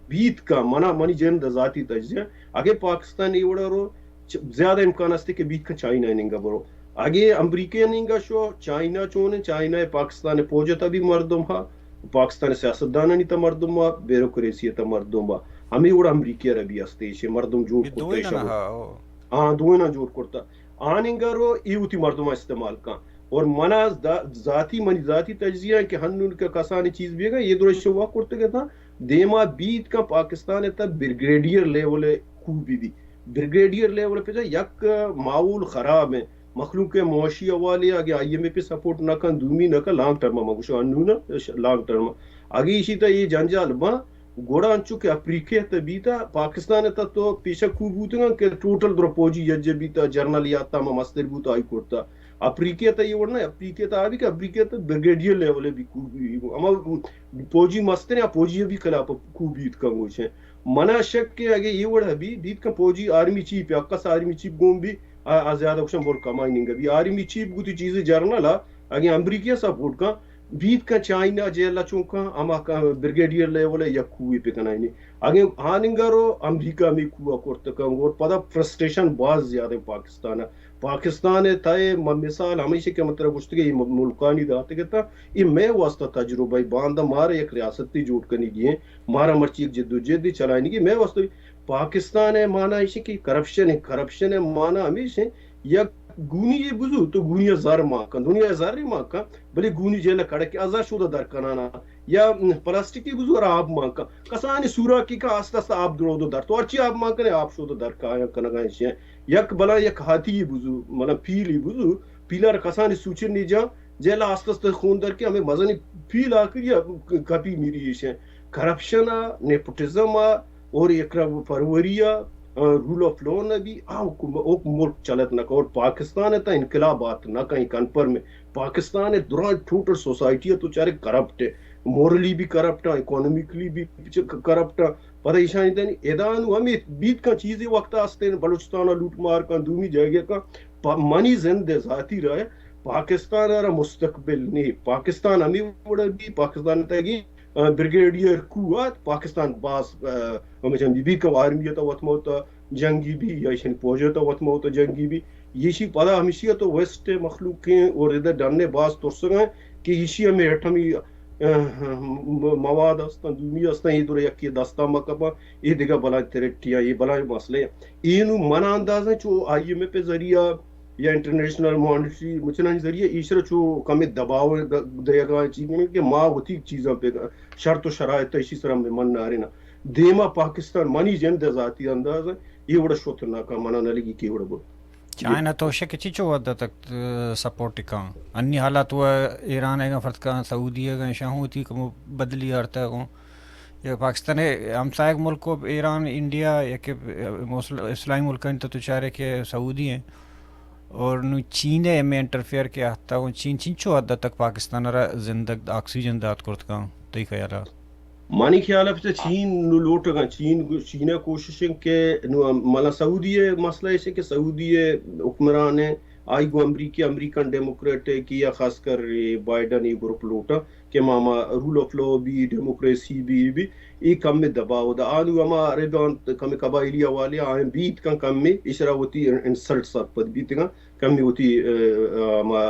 بیت کا منا، منی جند ذاتی تجزیہ، اگے پاکستان ای وڑا رو، چ-، زیادہ امکان است کہ بیت کا چائنا ءِ ننگا برو۔ اگے امریکہ ءِ ننگا شو، چائنا چون ہے، چائنا ءِ پاکستان ءِ پوج ءِ تہ بھی مردم ہا، پاکستان ءِ سیاستدانانی تہ مردم ہا، بیوروکریسی ءِ تہ مردم ہا۔ ہمے وڑا امریکہ ءَ را بھی است ایشی مردم جوڑ یہ کرتے دوئیں ایشی نہ ہو۔ ہا، او۔ ہاں، دوئیناں جوڑ کرتا۔ آنگا رو اے وتی مردماں استعمال کن۔ اور منا دا-، ذاتی، منی ذاتی تجزیہ ہے کہ ہنون کہ کسانی چیز بیگا، یہ درشت وا کرتے گتا، دیما بیت کا پاکستان تا بریگیڈیئر لیول خوبی بھی۔ بریگیڈیئر لیول پہ جا یک ماحول خراب ہے۔ مخلوق کے معاشی حوالے اگے آئی ایم ایف پہ سپورٹ نہ کن، دومی نہ کن، لانگ ٹرم ما گوشو ہنون لانگ ٹرم۔ اگے اسی تا یہ جنجال با، گڑا انچو کہ افریقہ ءِ تہ بیتا، پاکستان ءِ تہ تو پیشہ کو بوتگاں کہ ٹوٹل درو پوجی یجہ بیتا، جنرل یاتا ما مستر بوتا، آئی کرتا۔ افریقہ تا یہ وڑ نہ، افریقہ تا آ بی کہ افریقہ تا بریگیڈیئر لیول بی کو بی، اما فوجی مستر یا فوجی بی خلاف کو بیت کن گوشیں۔ منا شک کہ اگے یہ وڑ بی بیت کن فوجی آرمی چیف یا کس آرمی چیف گون بی، آ، آ زیادہ کشن بول کمائی ننگا بی۔ آرمی چیف گوتی چیزی جرنل آ، اگے امریکہ سپورٹ کن، بیت کن چائنا جیل چون کن، اما بریگیڈیئر لیول یک کوئی پہ کنائنی۔ اگے آننگا رو امریکہ می کوہ کرت کن، اور پدا فرسٹریشن باز زیادہ پاکستان۔ پاکستان ءِ تہ ءَ م-، مثال ہمیش کہ من ترا گوشتگ، اے م-، ملکانی داتگ اتاں، اے مئے واسطہ تجربہ ءِ، باندا مارا یک ریاستے جوڑ کنگی ایں، مارا مرچی یک جدوجہدے چلائینگی، مئے واسطہ پاکستان ءِ مانا ایش کہ کرپشن ایں، کرپشن ءِ مانا ہمیش ایں، یک گونی یے بزو تو گونی ءَ زر مان کن، دنیا ءَ زر مان کن، بلے گونی جیل ءَ کڑک ءَ زر شودہ در کنانا۔ یا پلاسٹکی بزو اور آب مان کن۔ کسانی سوراکی کن آستہ آستہ آب درودو در۔ تو ہرچی آب مان کنے، آب شودو در کایاں کنگا ایشی۔ یک بلا یک ہاتی بزو، مطلب پیلی بزو، پیلار کسانی سوچن نی جا، جیلا آستہ آستہ خون در کے ہمیں مزنی پیل آکری کپی میری ایشی۔ کرپشن آ، نیپوٹزم آ، اور اکرا پروری آ، رول آف لا نہ بی، آ حکم-، حکم ملک چلت نہ کن۔ اور پاکستان ءِ تہ انقلاب آت نہ کن، کنفرم ایں۔ پاکستان ءِ درائیں ٹوٹل سوسائٹی ءَ تو چارے کرپٹ ایں، مورلی بھی کرپٹ ایں، اکانومیکلی بھی چ-، کرپٹ ایں۔ پدا ایشانی تہ ادا نو ہمیں بیت کن چیزی وقت آستین بلوچستان ءَ لوٹ مار کن، دومی جاگہ کن، پ-، منی زند ءِ ذاتی رائے پاکستان ءَ را مستقبل نہیں۔ پاکستان ہمیں وڑا بھی پاکستان تگی آ، بریگیڈیئر کو آت، پاکستان باز، آ، ہمیشہ بی بی کہ آرمی ءِ تہ وت موت جنگی بی یا ایشانی فوج ءِ تہ وت موت جنگی بی۔ ایشی پدا ہمیشی ءَ تو ویسٹ ءِ مخلوق ایں اور ادا ڈن ءَ باز ترسگ ایں کہ ایشی ہمیں ایٹمی، آ، م-، مواد استاں، دومی استاں، اے دور یکی دستا مکپاں، اے دگہ بلائیں تھریٹ ایں، اے بلائیں مسئلہ ایں۔ اے نو من انداز ایں چو آئی ایم ایف ءِ ذریعہ یا انٹرنیشنل مانیٹری مچنانی ذریعہ ایشرا چو کمے دباؤ د-، دیگا چیز کہ ما وتی چیزاں پہ شرط و شرائط ایشی سرا من ناریناں۔ دیما پاکستان منی جند ءِ ذاتی انداز ایں، اے وڑا شوت نہ کا منا نہ لگی کہ وڑا بول۔ چائنا تو شک چی چو ودا تک، آ، سپورٹ کن۔ انی حالات و ایران ءِ گا فرد کن، سعودی ءِ گا شاہ ہوتی کم بدلی آرتا گوں۔ یا پاکستان ءِ ہمسائگ ملک و ایران، انڈیا، یا کہ مسل-، اسلامی ملکانی تو، تو چارے کہ سعودی ایں۔ اور نو چین ءِ ہمے انٹرفیئر کہ آتا، و چین چنچو حد تک پاکستان ءَ را زندگ آکسیجن دات کرت کن، تئی خیال ءَ؟ منی خیال ءَ پچہ چین نو لوٹگاں، چین، چین ءِ کوشش ایں کہ نو ملا سعودی ءِ مسئلہ ایش کہ سعودی ءِ حکمران ایں، آئی گو امریکی، امریکن ڈیموکریٹ ءِ کہ یا خاص کر بائیڈن ءِ گروپ لوٹاں کہ ما، ما رول آف لا بی، ڈیموکریسی بی، بی، اے کمے دباؤ دا۔ آنو ہما عربان کمے قبائلی حوالے آئیں بیت کن کمے اشرا وتی انسلٹ سرپد بیتگاں، کمے وتی، آ، آ، ہما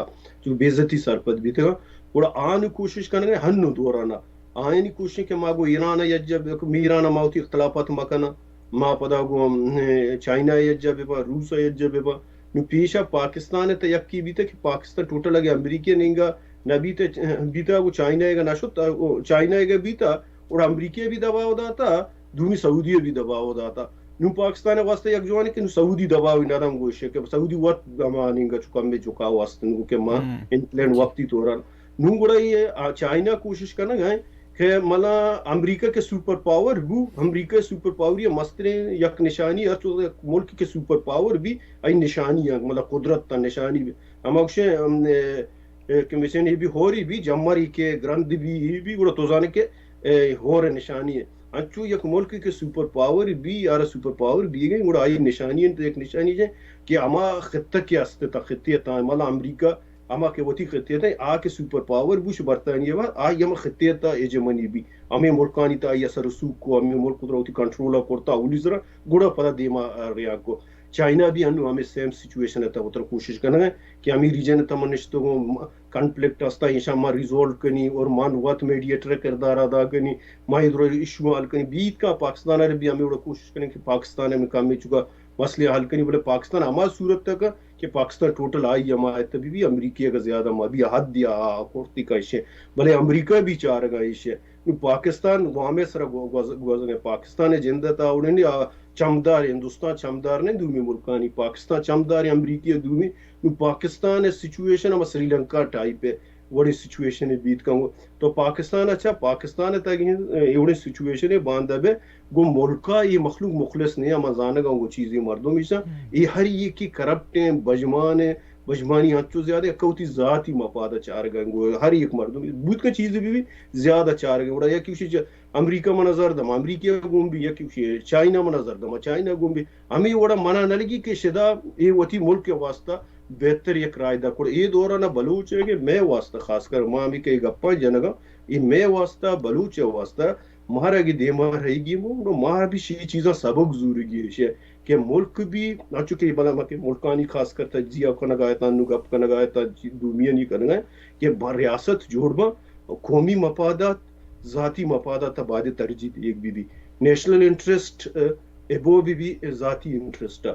چو بے عزتی سرپد بیتگاں۔ گڑا آنو کوشش کنگے ہنو دورانا۔ آئینی کوشش کہ ما گو ایران ءَ یجا، ایران ءَ ما وتی اختلافات مکناں۔ ما پدا گوں، اے، چائنا ءَ یجا ببا، روس ءَ یجا ببا۔ نو پیشا پاکستان ءِ تہ یکی بیتہ کہ پاکستان ٹوٹل اگہ امریکہ نیمگا نہ بیتہ، بیتہ گوں چائنا ءَ گا نہ شت، او چائنا ءَ گا بیتہ، اور امریکہ بھی دباؤ داتا، دومی سعودی بھی دباؤ داتا۔ نو پاکستان ءِ واسطہ یک جوانی کہ نو سعودی دباؤ نہ دم گوشے کہ سعودی وت ہما نیمگا چو کمے جھکاؤ است نو کہ ما ہم۔ انگلینڈ وقتی طوران۔ نو گڑا یہ، آ، چائنا کوشش کنگا ایں کہ ملا امریکہ کہ سپر پاور بو، امریکہ سپر پاوری مستریں یک نشانی، ہر چو یک ملک کہ سپر پاور بی، آئی نشانی ایں، ملا قدرت تا نشانی بی۔ ہما گوشے، ام، اے، اے، کہ مثلاً اے بی ہوری بی، جمری کہ گرند بی، اے بی، گڑا تو زانے کہ، اے، ہور نشانی ایں۔ انچو یک ملک کہ سپر پاور بی، یار سپر پاور بی گئے، گڑا آئی نشانی ایں، تو یک نشانی ایں کہ ہما خطہ کہ است تا خطے تا، ملا امریکہ ہما کہ وتی خطے تا، آ کہ سپر پاور بوش برطانیہ با، آئی ہما خطے تا ہیجمنی بی۔ ہمے ملکانی تا آئی اثر رسوخ کو، ہمے ملک ترا وتی کنٹرول کرتا، اولی سرا گڑا پدا دیما، آ، ریا کو۔ چائنا بھی انو ہمے سیم سچویشن تا وترا کوشش کنگا ایں کہ ہمے ریجن تا من نشتگوں، م-، کنفلکٹ استا، ایشاں ما ریزالو کنی اور من وت میڈیٹر کردار ادا کنی، ما ادھر ایشو حل کنی۔ بیت کا پاکستان ءَ بھی ہمے وڑا کوشش کنی کہ پاکستان ءَ ہمے کمے چکا مسئلہ حل کنی، بلے پاکستان ہما صورت تک کہ پاکستان ٹوٹل آئی حمایت بی، بی امریکہ کا زیادہ ما بھی حد یا کرتی کا ایشے، بلے امریکہ بھی چارگا ایشے۔ نو پاکستان گوامے سرا گو-، گوز-، گوزگے پاکستان جند تا اوڑنی آ چمدار، ہندوستان چمدار نہیں دومی ملکانی، پاکستان چمدار امریکی دومی۔ نو پاکستان سچویشن ہم سری لنکا ٹائپ ہے، وڑی سچویشن بیت کن۔ تو پاکستان اچھا، پاکستان تک ایوڑی سچویشن ہے، باندہ بے گو ملکا یہ مخلوق مخلص نہیں، ہم زانگا گو چیزی مردم ایسا، یہ ہر یہ کی کرپٹ ہیں، بجمان ہیں، بژمانی انچو زیادہ، یک وتی ذاتی مفاد چارگ ء گوں ہر یک مردم بوت کہ چیزے بہ بی، زیادہ چارگ ء۔ گڑا یکی گوشی چہ امریکہ من نظر دم، امریکہ گون بی، یکی گوشی چائنا من نظر دم، چائنا گون بی۔ ہمے وڑا منا نہ لگی کہ شدا اے وتی ملک ء واسطہ بہتر یک رائے دا کڑ۔ اے دوران بلوچ ہے کہ مئے واسطہ خاص کر ما ہمے کہ گپاں جنگا، اے مئے واسطہ، بلوچ ء واسطہ مارا اگہ دیما رہیگی مو، گڑا مارا بھی شی چیزاں سبق زورگی ہے کہ ملک بھی، انچو کہ بلا ما کہ ملکانی خاص کر تجزیہ کنگا ہے تا، نو گپ کنگا ہے تا، دومیانی کنگا ہے کہ با ریاست جوڑ با، قومی مفادات، ذاتی مفادات باید ترجیح دیگ بی بی۔ نیشنل انٹرسٹ ابو بی بی ذاتی انٹرسٹ۔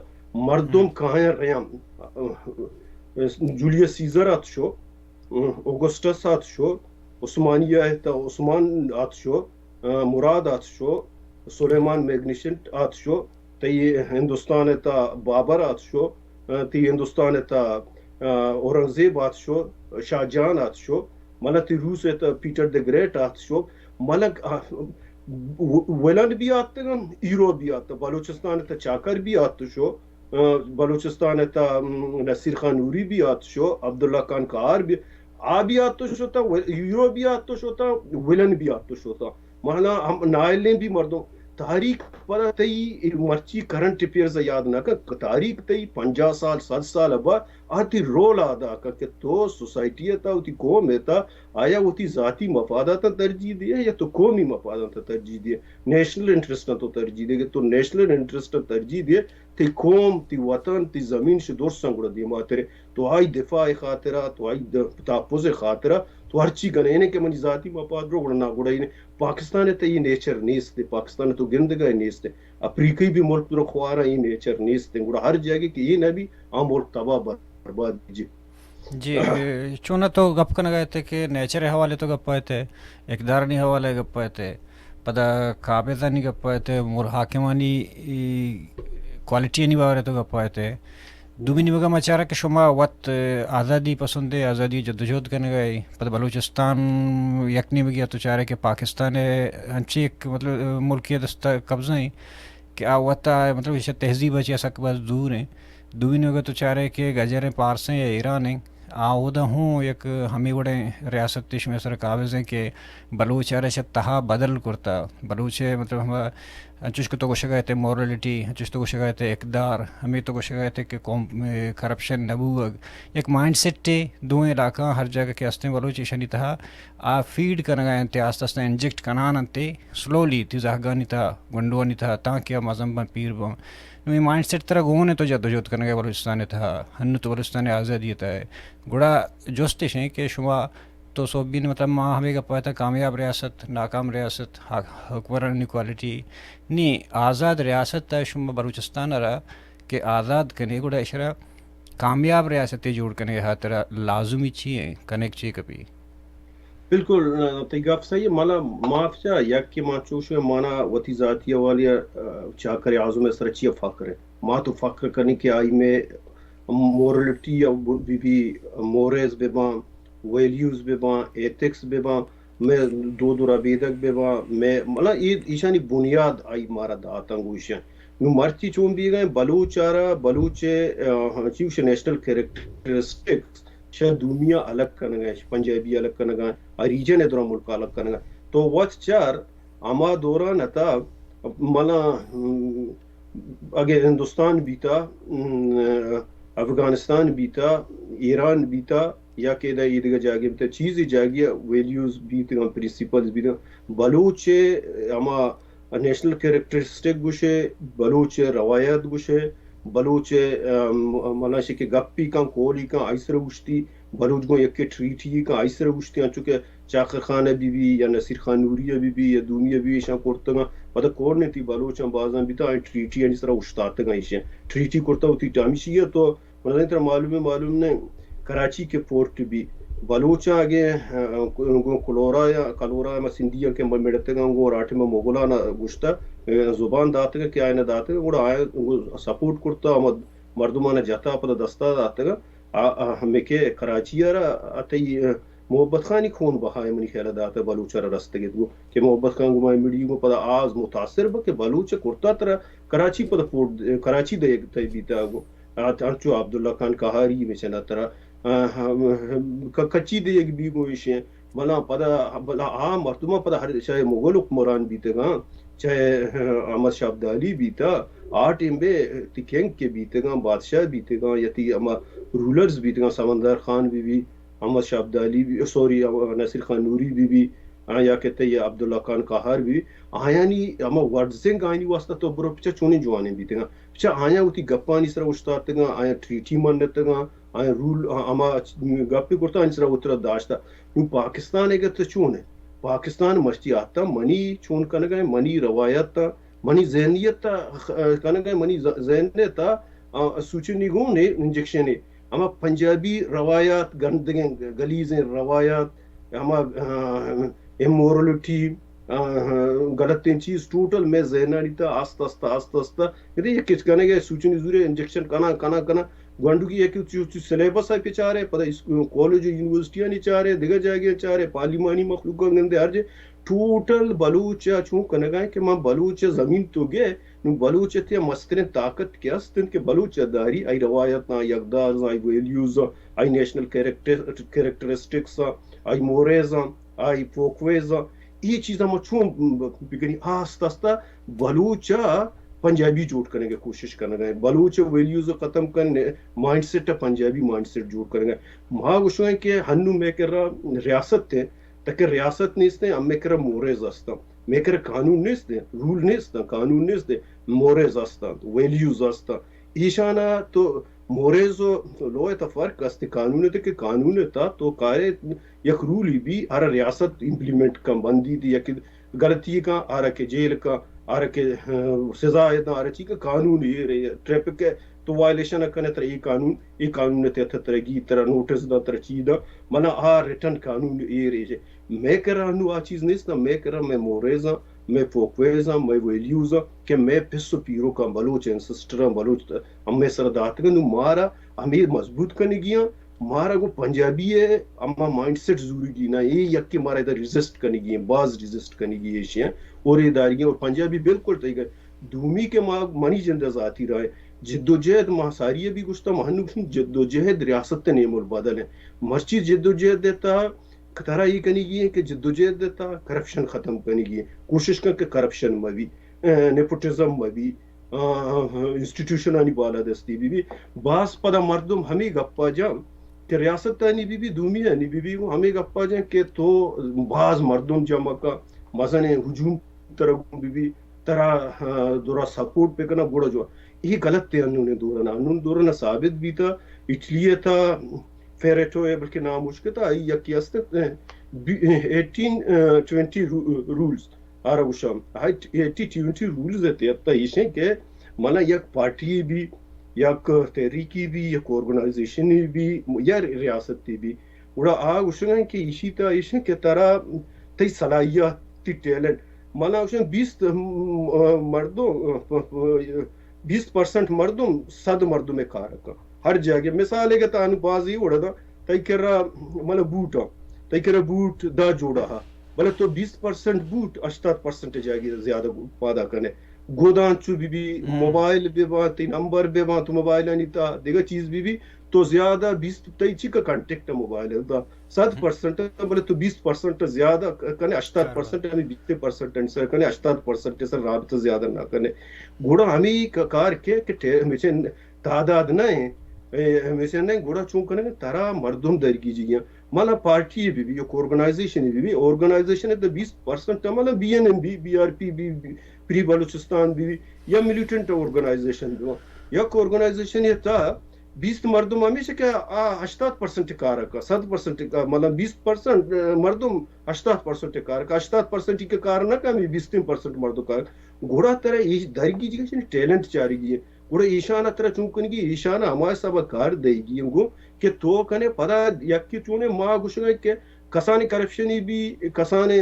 مردم کایا ریاں، جولیس سیزر ات شو، اوگسٹس ات شو، عثمانیہ ء تہ عثمان آت شو، آ، مراد آت شو، سلیمان میگنیشنٹ آت شو، تئی ہندوستان ء تہ بابر آت شو، آ، تئی ہندوستان ء تہ، آ، اورنگزیب آت شو، شاہ جہان آت شو، ملا تئی روس ء تہ پیٹر دی گریٹ آت شو، ملا، آ، و-، ولن بھی آتگن، ہیرو بھی آت، بلوچستان ء تہ چاکر بھی آت شو، آ، بلوچستان ء تہ، م، نصیر خان نوری بھی آت شو، عبداللہ خان کہار بھی، آ بھی آت شو تا، و-، ہیرو بھی آت شو تا، ولن بھی آت شو تا۔ مانا ہم نائلیں بھی مردم۔ تاریخ پدا تئی مرچی کرنٹ افیئرز یاد نہ کن، تاریخ تئی پنجاہ سال، صد سال ابا، آ تئی رول ادا کن کہ تو سوسائٹی ء تہ، وتی قوم ء تہ، آیا وتی ذاتی مفادات ترجیح دیے یا تو قومی مفادات ترجیح دیے، نیشنل انٹرسٹ تو ترجیح دیے۔ کہ تو نیشنل انٹرسٹ ترجیح دیے، تئی قوم، تئی وطن، تئی زمین شہ درساں گڑا دیما ترے۔ تو آئی دفاع خاطرہ، تو آئی د-، تحفظ خاطرہ، تو ہرچی گنینے کہ منی ذاتی مفاد رو گڑا نہ گڑا اے پاکستان ء تہ اے نیچر نیست، پاکستان ء تو گندگا نیست۔ افریقی بھی ملک درو خوارا اے نیچر نیست۔ گڑا ہر جگہ کہ اے نہ بی، آ ملک تباہ برباد جی۔ جی، اے، چونہ تو گپ کنگا ات کہ نیچر حوالے تو گپ ات، اقدارانی حوالے گپ ات، پدا قابضانی گپ ات، مر حاکمانی، ای، کوالٹیانی بارے تو گپ ات۔ دومی نیمگا ما چارا کہ شما وت آزادی پسندے، آزادی جدوجہد کنگا اے، پدا بلوچستان یک نیمگی تو چارے کہ پاکستان انچیں یک مطلب ملکی دستا قبضہ ایں کہ آ وتا مطلب ایشا تہذیب چیا سک باز دور ایں۔ دومی نیمگا تو چارے کہ گجریں پارسیں یا ایران ایں، آ اودا ہوں یک ہمے وڑیں ریاستے شمئے سرا قابض ایں کہ بلوچ ء را چہ تہا بدل کرتا۔ بلوچ ء مطلب ہما انچوش کہ تو گوشگا ات مورلٹی، انچوش تو گوشگا ات اقدار، ہمے تو گوشگا ات کہ قوم، اے، کرپشن نہ بوگ، یک مائنڈ سیٹ ء دوئیں علاقہ ہر جگہ کہ ہستیں بلوچ ایشانی تہا آ فیڈ کنگا انت، آستہ آستہ انجیکٹ کنان انت، سلولی تی زہگانی تہا، گونڈوانی تہا، تانکہ آ مزن بن، پیر بن۔ نو اے مائنڈ سیٹ ترا گون ء تو جدوجہد کنگا بلوچستان ء تہا، ہنو تو بلوچستان ء آزادی ء تہا ئے۔ گڑا جست اش انت کہ شما تو سوبین مطلب ما ہمے گپ ء تہ کامیاب ریاست، ناکام ریاست، حک-، حکمرانی کوالٹی نی، آزاد ریاست ء شما بلوچستان ء را کہ آزاد کنے گڑا اشرا کامیاب ریاستے جوڑ کنے ہاترا لازمی چی ہیں، کنیک چی کپی؟ بالکل، آ، تئی گپ صحیح ہے۔ مانا معاف چا یک کہ ما چوش ہے، مانا وتی ذاتی حوالی، آ، چاکر اعظم ء سر چی فخر ہے۔ ما تو فخر کنی کہ آئی میں مورلٹی یا بی بی موریز بہ باں، ویلیوز بہ باں، ایتھکس بہ باں، مئے دود و ربیدگ بہ باں، مئے، مطلب، اے، ایشانی بنیاد آئی مارا داتاں گوشاں۔ نو مرچی چون بیگا ہیں، بلوچ آرا، بلوچ، آ، چی گوشے، نیشنل کریکٹرسٹکس، شہ دومیا الگ کنگا ہیں، پنجابی الگ کنگا ہیں، آ ریجن ء درا ملک الگ کنگا ہیں۔ تو وت چار، ہما دوران اتا، منا، م، اگہ ہندوستان بیتا، م، افغانستان بیتا، ایران بیتا، یا کہ ادا ایدگہ جاگہ بیتا، چیزی جاگہ ویلیوز بیتگاں، پرنسپلز بیتگاں، بلوچ ء ہما نیشنل کریکٹرسٹک گوشے، بلوچ ء روایت گوشے، بلوچ ء، ام، منا شی کہ گپی کن، کولی کن، آئی سر گوشتی، بلوچ گوں یکے ٹریٹی کن، آئی سر گوشتی، انچو کہ چاکر خان بی بی یا نصیر خان نوری بی بی یا دومی بی بی ایشاں کرتگاں۔ پدا کورنتی بلوچاں بازاں بیتا، آئی ٹریٹی آنی سرا اوشتاتگاں ایشاں۔ ٹریٹی کرتا وتی ٹامی شی تو من ترا معلوم ہے، معلوم نے، کراچی کے پورٹ بی بلوچاں اگے، آ، گوں کلورا یا کلورا ما سندھیاں کہ مڑتگاں گوں راٹے ما مغلاں گوشتا، آ، زبان داتگ کہ آئین داتگ، گڑا آئین سپورٹ کرتا، ہم مردمان جتا پدا دستا داتگ۔ آ، آ، ہمے کہ کراچی ء را اتئی، آ، محبت خانی خون بہا ء منی خیال ء دات ء بلوچ ء را رستگ ات گوں کہ محبت خان گوں ما مڑی گوں پدا آز متاثر بہ کہ بلوچ ء کرتا ترا کراچی پدا پورٹ، کراچی دئیگ تئی بیتا گوں۔ آ، انچو عبداللہ خان قہاری مچنا ترا، آ، ہم، ک-، کچی دے یک بیگو ایشیں۔ منا پدا، بلا آ مردماں پدا ہر چاہے مغل حکمران بیتگاں، چاہے، آ، احمد شاہ ابدالی بیتا، آ ٹیم بے تی کنگ کے بیتگاں، بادشاہ بیتگاں، یا تی اما رولرز بیتگاں، سمندر خان بی بی، احمد شاہ ابدالی بی، سوری، نصیر خان نوری بی بی، آ، یا کہ تئی عبداللہ خان قہار بی، آیانی ہما ورڈزنگ آیانی واسطہ تو برو پچا چونیں جوانیں بیتگاں۔ پچا آیاں وتی گپانی سرا اوشتاتگاں، آیاں ٹریٹی منتگاں، آیاں رول، آ، ہما گپے کرتا آیانی سرا وترا داشتا۔ نوں پاکستان اگہ تو چون ہے؟ پاکستان مرچی آتا منی چون کنگا ہے، منی روایت تا، منی ذہنیت تا، آ، کنگا ہے، منی ذ-، ذہنیت تا، آ، سوچنی گون ہے، انجیکشن ہے۔ ہما پنجابی روایات، گندگیں گلیزیں روایات، ہما، آ، امورلٹی، آ، غلطیں چیز ٹوٹل مئے ذہنانی تہا آستہ آستہ، آستہ آستہ، یعنی یک کچ کنگ ء سوچنی زورے انجیکشن کناں، کناں، کناں۔ گونڈوکی یک چو، چو سلیبس ء پہ چارے، پدا اس-، کالج و یونیورسٹیانی چارے، دگہ جاگہ چارے، پارلیمانی مخلوق گندے ہر جے۔ ٹوٹل بلوچ ء چون کنگا کہ ما بلوچ ء زمین تو گئے، نوں بلوچ ء تیا مستریں طاقت کہ است انت کہ بلوچ ء داری، آئی روایتاں، آئی اقداراں، آئی ویلیوزاں، آئی نیشنل کریکٹر-، کریکٹرسٹکساں، آئی موریزاں، آئی فوکویزاں، اے چیزاں ما چون بکنی؟ آستہ آستہ بلوچ ء پنجابی جوڑ کنگ ء کوشش کنگ ء، بلوچ ء ویلیوز ختم کن، مائنڈ سیٹ ء پنجابی مائنڈ سیٹ جوڑ کنگ ء۔ ما گوشگ ء کہ ہنو مئے کرا ریاست ء، تاکہ ریاست نیست ء، ہمے کرا موریز است ء، مئے کرا قانون نیست ء، رول نیست ء، قانون نیست ء، موریز است ء، ویلیوز است ء۔ ایشانا تو موریز و لو ء تہ فرق است۔ قانون ء تہ کہ قانون ء تہ تو کارے یک رولی بی ہر ریاست امپلیمنٹ کن، بندی دی یک غلطی کن، آرا کہ جیل کن، آرا کہ، آ، سزا ء داں، آرا چی کہ قانون ایر ء، ٹریفک ء تو وائلیشن ء کنے ترا اے قانون، اے قانون ء تحت ترا گی، ترا نوٹس داں، ترا چی داں، منا آ ریٹن قانون ایر ء۔ مئے کرا نو آ چیز نیست، مئے کرا مئے موریزاں، مئے فوکویزاں، مئے ویلیوزاں کہ مئے پس و پیروکاں، بلوچ اینسسٹراں، بلوچ ہمے سر داتگ انت، نوں مارا ہمے مضبوط کنگی آں۔ مارا گوں پنجابی ء ہما مائنڈ سیٹ زورگی نہ، اے یکے مارا ادا ریزسٹ کنگی ہیں، باز ریزسٹ کنگی ایشی ہیں اور اے دارگی ہیں۔ اور پنجابی بالکل تئی گل۔ دومی کہ ما، منی جند ء ذاتی رائے، جد و جہد ما ساری ء بھی گوشتا، ما ہنو گوشن جد و جہد ریاست ء نیم البدل ہیں۔ مرچی جد و جہد ء تہا ترا اے کنگی ہیں کہ جد و جہد ء تہا کرپشن ختم کنگی ہیں، کوشش کن کہ کرپشن مہ بی، ا، نیپوٹزم مہ بی، آ، انسٹیٹیوشنانی بالادستی بہ بی۔ باز پدا مردم ہمے گپا جاں کہ ریاستانی بہ بی، دومیانی بہ بی، گوں ہمے گپا جاں کہ تو باز مردم جمع کا، مزنیں ہجوم ترا گوں بہ بی، ترا، آ، درا سپورٹ بہ کنا، گڑا جو۔ اے غلط ہے انون دورنا۔ انون دورنا ثابت بیتا، اٹلی تا فیریٹو ہے بلکہ نام مشکتا، آئی یکی است، آ، بی-، ایٹین ٹوینٹی رو-، رولز۔ آرا گوشاں، ایٹی ٹوینٹی رولز ء تحت ایشیں کہ منا یک پارٹی بی، یک تحریکی بی، یک آرگنائزیشنی بی، یا ریاستی بی، گڑا آ گوشگ ء کہ ایشی تا ایشیں کہ ترا تئی صلاحیت، تئی ٹیلنٹ، منا گوشاں بیست مردم، بیست پرسنٹ مردم صد مردم کار کن۔ ہر جاگہ مثال ہے کہ تانو بازی وڑا دا، تئی کرا منا بوٹ آ، تئی کرا بوٹ دہ جوڑا ہا، بلے تو بیست پرسنٹ بوٹ ہشتاد پرسنٹ جاگہ زیادہ پادا کنے۔ گودان چو بی بی، موبائل بہ باں، تئی نمبر بہ باں، تو موبائل آنی تا دگہ چیز بہ بی، تو زیادہ بیست تئی چی کا کانٹیکٹ موبائل ہے، دا صد پرسنٹ، بلے تو بیست پرسنٹ زیادہ کنے، ہشتاد پرسنٹ ہمیں بیست پرسنٹ سر کنے، ہشتاد پرسنٹ سر رابطہ زیادہ نہ کنے۔ گڑا ہمیں ک-، کار کے کہ ٹے-، ہمیشہ تعداد نہ ہیں، اے، ہمیشہ نہیں، گڑا چون کنے ترا مردم درگیجی ہیں۔ مالا پارٹی بی بی، یک آرگنائزیشن بی بی، آرگنائزیشن تو بیست پرسنٹ مالا بی این ایم بی، بی آر پی بی، بی، پری بلوچستان بی بی، یا ملیٹنٹ آرگنائزیشن بی بی۔ یک آرگنائزیشن یہ تا بیست مردم ہمیشہ کہ آ ہشتاد پرسنٹ کار کا، صد پرسنٹ کا، مالا بیست پرسنٹ مردم ہشتاد پرسنٹ کار کا، ہشتاد پرسنٹ کے کار نہ کا، ہمیں بیست پرسنٹ مردم کار۔ گڑا ترا یہ درگیجی ٹیلنٹ چارگی ہے۔ گڑا ایشان ء ترا چون کنگی، ایشان ء ہما حساب ء کار دئیگی انگو کہ تو کنے پدا یکی چونے ما گوشگ ء کہ کسانیں کرپشنی بی، کسانیں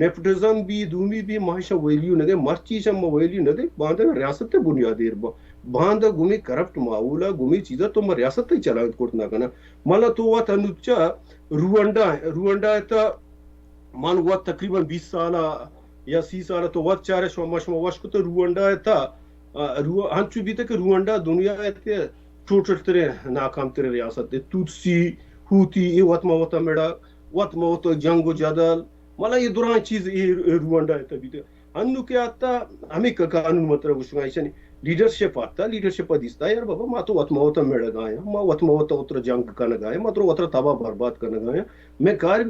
نیپوٹزم بی، دومی بی، ما ایشاں ویلیو نہ دیں، مرچی ایشاں ما ویلیو نہ دیں، باندا ریاست ء بنیاد ایر با، باندا گمی کرپٹ ماحول ء گمی چیزا تو ما ریاست ء چلائینت کرت نہ کناں۔ مالا تو وت انوچا روانڈا، روانڈا ء تا من وت تقریباً بیست سال ء یا سی سال ء تو وت چارے شما، شما وش کت روانڈا ء تا، آ، رو-، انچو بیتہ کہ روانڈا دنیا ء تہ چوٹر تریں ناکام تریں ریاست، اے توتسی، ہوتی، اے وت ما وتا مڑا، وت ما وتا جنگ و جدل، ملا اے درائیں چیز اے روانڈا ء تہ بیتگ۔ انو کہ آتا ہمیں ک-، قانون مطلب گوشگا ایشانی لیڈرشپ آتا، لیڈرشپ ء دیستا، یار بابا، ما تو وت ما وتا مڑگا آیاں، ما وت ما وتا اترا جنگ کنگا آیاں، ما تو وترا تباہ برباد کنگا آیاں۔ میں کار